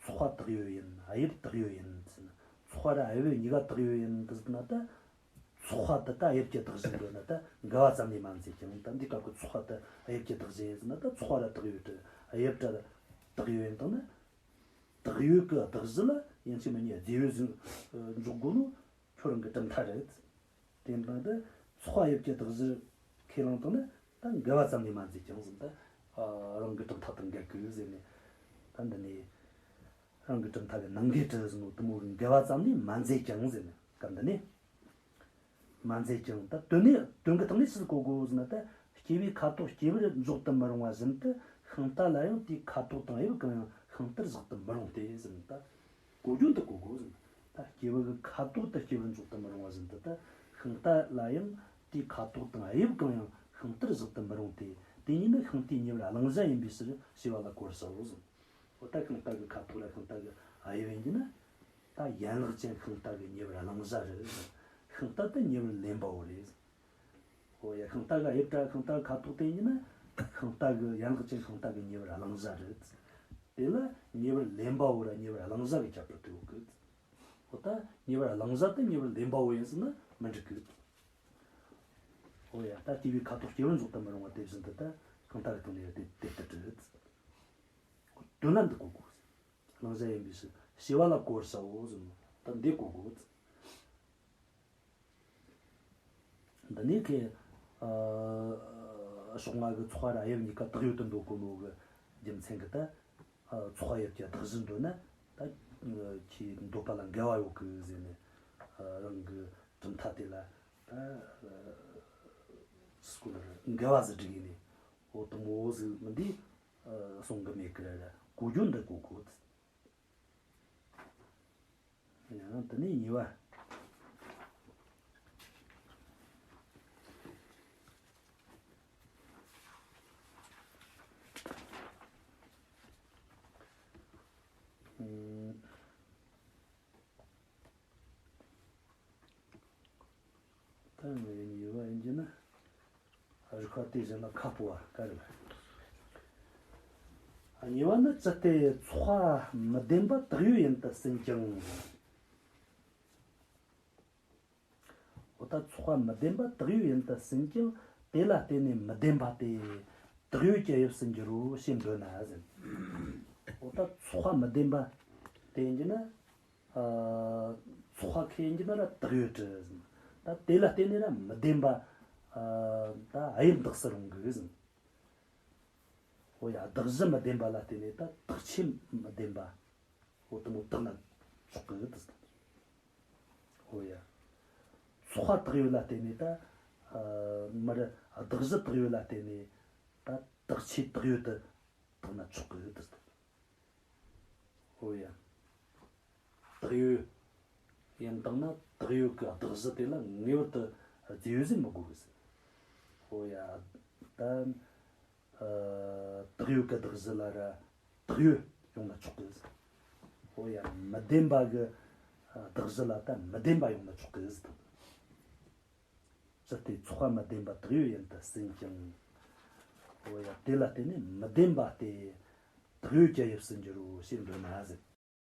ཚོགས་པ་བཏགས་ཡོད་ཡིན། དབྱིབས་བཏགས་ཡོད་ཡིན་ཟེར་ན། ཚོགས་པ་ར་དབྱིབས་གཉིས་ཀ་བཏགས་ཡོད་ཡིན་ཟེར་ན་ད། ཚོགས་པ་དེ་ད་དབྱིབས་ཀྱི་གདགས་གཞི་འདོད་ན་ད་འགལ་བ་ཙམ་ལས་མ་མཛད་ཀྱང་། ད་འདི་སྐབས་ཀྱི་ཚོགས་པ་དེ་དབྱིབས་ཀྱི་གདགས་གཞི་ཡིན་ཟེར་ན་ད་ཚོགས་པ་ར་བཏགས་ཡོད་དེ་དབྱིབས་ར་བཏགས་ཡོད་ཡིན་དང་ན། བཏགས་ཡོད་ཀྱི་གདགས་གཞི་ལ་ཡིན་གཅིག་མིན་གཉིས་རྫས་ཡོད་ཟིག་འཇོག་དགོས་ནོ་ཁྱོད་རང་གི་གྲུབ་མཐའ་རེད། དེ་འདྲ་ད་ཚོགས་དབྱིབས་ཀྱི་གདགས་གཞི་ཁས་བླངས་བཏང་ན་ད་འགལ་བ་ཙམ་ལས་མ་མཛད་ཀྱང་ཟེར། ད་རང་གི་གྲུབ་མཐའ་དང་འགལ་གི་ཟེར་ནས། ད་འདི་ནས་རང་གི་གྲུབ་མཐའ་གི་ནང་འགལ་གྲུབ་ཟེར་ནོ་དེ་མོ་གི་འགལ་བ་ཙམ་ལས་མ་མཛད་ཀྱང་ཟེར་ནས་སྐབས་འདི་ནས་མ་མཛད་ཀྱང་། ད་དོན་ནི་དོན་གི་སྟེང་ནས་ཅི་ཟིག་གོ་དགོས་ཟེར་ན། ད་སྐྱེ་བོའི་ཁ་དོག་སྐྱེ་བར་འཇོག་ཏུ་མི་རུང་བ་བཞིན་དུ་ཤིང་རྟ་ལ་ཡང་དེའི་ཁ་དོག་དང་དབྱིབས་གང་ཡང་ཤིང་རྟར་བཞག་ཏུ་མི་རུང་སྟེ་ཟེར་ནས། ད་གོ་རྒྱུ་འདི་གོ་དགོས་ཟེར། ད་སྐྱེ་བོ་གི་ཁ་དོག་དེ་སྐྱེ་བོར་འཇོག་ཏུ་མི་རུང་བ་བཞིན་དུ། ད་ཤིང་རྟ་ལ་ཡང་དེའི་ཁ་དོག་དང་དབྱིབས་གང་ཡང་ཤིང་རྟར་བཞག་ཏུ་མི་རུང་སྟེ། དེ་ཉིད་ནི་ཤིང་རྟའི་ཉེ་བར་བླང་བྱ་ཡིན་པའི་ཕྱིར་ཞེས་པ་ལ་གོ་བར་བྱའོ་ཟེར། འོ་ད་ཤིང་རྟ་གི་ཁ་དོག་ལ་ཤིང་རྟ་གི་དབྱིབས་ཡིན་གྱི་ན། ད་ཡན་ལག་ཅན་ཤིང་རྟ་གི་ཉེ་བར་བླང་བྱ་རེད། ཤིང་རྟ་དེ་ཉེ་བར་ལེན་པའོ་རེད། ཨོ་ཡ། ཤིང་རྟ་གི་དབྱིབས་ར་ཤིང་རྟ་གི་ཁ་དོག་དེ་ཡིན་ན། ཤིང་རྟ་གི་ཡན་ལག་ཅན་ཤིང་རྟ་གི་ཉེ་བར་བླང་བྱ་རེད། དེ་ལ་ཉེ་བར་ལེན་པའོ་ར་ཉེ་བར་བླང་བྱ་གི་ཁྱད་པར་དུ་ཡོད་གི། ཨོ་ད་ཉེ་བར་བླང་བྱ་དེ་ཉེ་བར་ལེན་པའོ་ཡིན་ཟེར་ན་མི་འགྲིག་གི། ཨོ་ཡ། ད་སྐྱེ་བོའི་ཁ་དོག་སྐྱེ་བོར་འཇོག་ཏུ་མི་རུང་བ་དེ་བཞིན་དུ། ད་ཤིང་རྟ་གི་སྟེང་ནས་དེ་དེ་ལྟར་རེད། དོན་ལ་འདི་གོ་དགོས། བླང་བྱ་ཡིན་པའི་ཕྱིར་ཞེས་པ་ལ་གོ་བར་བྱའོ་ཟེར་ནོ། ད་འདི་གོ་དགོས། འདི་ནས་ཁོས་ཨ་ཕྱོགས་སྔ་གི་ཚོགས་པ་ར་དབྱིབས་གཉིས་ཀ་བཏགས་ཡོད་དུ་འདོད་གོ་ནོ་གི་རྒྱུ་མཚན་གྱིས། ད་ཨ་ཚོགས་དབྱིབས་ཀྱི་གདགས་གཞི་འདོད་ན་ད་ཁོའི་འདོད་པ་ལ་འགལ་བ་ཡོད་གི་ཟེར་ནས། ཨ་རང་གི་གྲུབ་མཐའ་དེ་ལ་ད་ཨ་སྐོར་འགལ་བ་ཟིག་སྒྲིག་ནས། འོ་དང་འོ་ཟིག་མི་འདི་ཨ་གསུང་གི་མེད་གི་ར། གོ་རྒྱུ་འདི་གོ་དགོས། ཡང་དེ་ནས་གཉིས་པ། ཨུམ། ད་ངས་གཉིས་པ་ཡིན་གྱི་ན། རིགས་པ་དེ་བཞིན་ལ་ཁ་སྤོ་བ་ག་རེ་རེད། གཉིས་པ་ནི། ཅི་སྟེ་ཚོགས་པ་མི་བདེན་པ་བཏགས་ཡོད་ཡིན་དུ་ཟིན་ཀྱང་། འོ་ད་ཚོགས་པ་མི་བདེན་པ་བཏགས་ཡོད་ཡིན་དུ་ཟིན་ཀྱང་དེ་ལ་བརྟེན་ནས་མི་བདེན་པ་སྟེ་བཏགས་ཡོད་ཀྱི་དབྱིབས་སུ་འགྱུར་རོ་ཞེས་འདོད་ན་ཟེར། འོ་ད་ཚོགས་པ་མི་བདེན་པ་དེ་ཡིན་གྱི་ན། ཨ། ཚོགས་པ་ཁེ་ཡིན་གྱི་ན་ར་བཏགས་ཡོད་དུ་ཟིན། ད་དེ་ལ་བརྟེན་ནས་ར་མི་བདེན་པ། ཨ། ད་དབྱིབས་འདགས་སུ་རུང་གི་ཟིན། འོ་ཡ། གདགས་གཞི་མི་བདེན་པ་ལ་བརྟེན་ནས་ད་བཏགས་ཆོས་མི་བདེན་པ། འོ་དེ་མོ་བཏགས་ན་ཆོག་གི་དེ་ཟེར། འོ་ཡ། ཚོགས་པ་བཏགས་ཡོད་ལ་བརྟེན་ནས་ད། ཨ། མར་གདགས་གཞི་བཏགས་ཡོད་ལ་བརྟེན་ནས་ད་བཏགས་ཆོས་བཏགས་ཡོད་དུ་བཏགས་ན་ཆོག་གི་དེ་ཟེར། འོ་ཡ། བཏགས་ཡོད་ཡིན་བཏང་ན་བཏགས་ཡོད་ཀྱི་གདགས་གཞི་དེ་ལ་ངེས་པར་དུ་རྫས་ཡོད་ཟེར་མི་དགོས་གི་ཟེར། འོ་ཡ། ད། ཨ། བཏགས་ཡོད་ཀྱི་གདགས་གཞི་ལ་ར་བཏགས་ཡོད་ཡོང་ན་ཆོག་གི་ཟེར། འོ་ཡ། མི་བདེན་པ་གི་གདགས་གཞི་ལ་ད་མི་བདེན་པ་ཡོང་ན་ཆོག་གི་ཟེར། ཅི་སྟེ་ཚོགས་པ་མི་བདེན་པ་བཏགས་ཡོད་ཡིན་དུ་ཟིན་ཀྱང་། འོ་ཡ། དེ་ལ་བརྟེན་ནས་མི་བདེན་པ་སྟེ་བཏགས་ཡོད་ཀྱི་དབྱིབས་སུ་འགྱུར་རོ་ཞེས་འདོད་ན་ཟེར།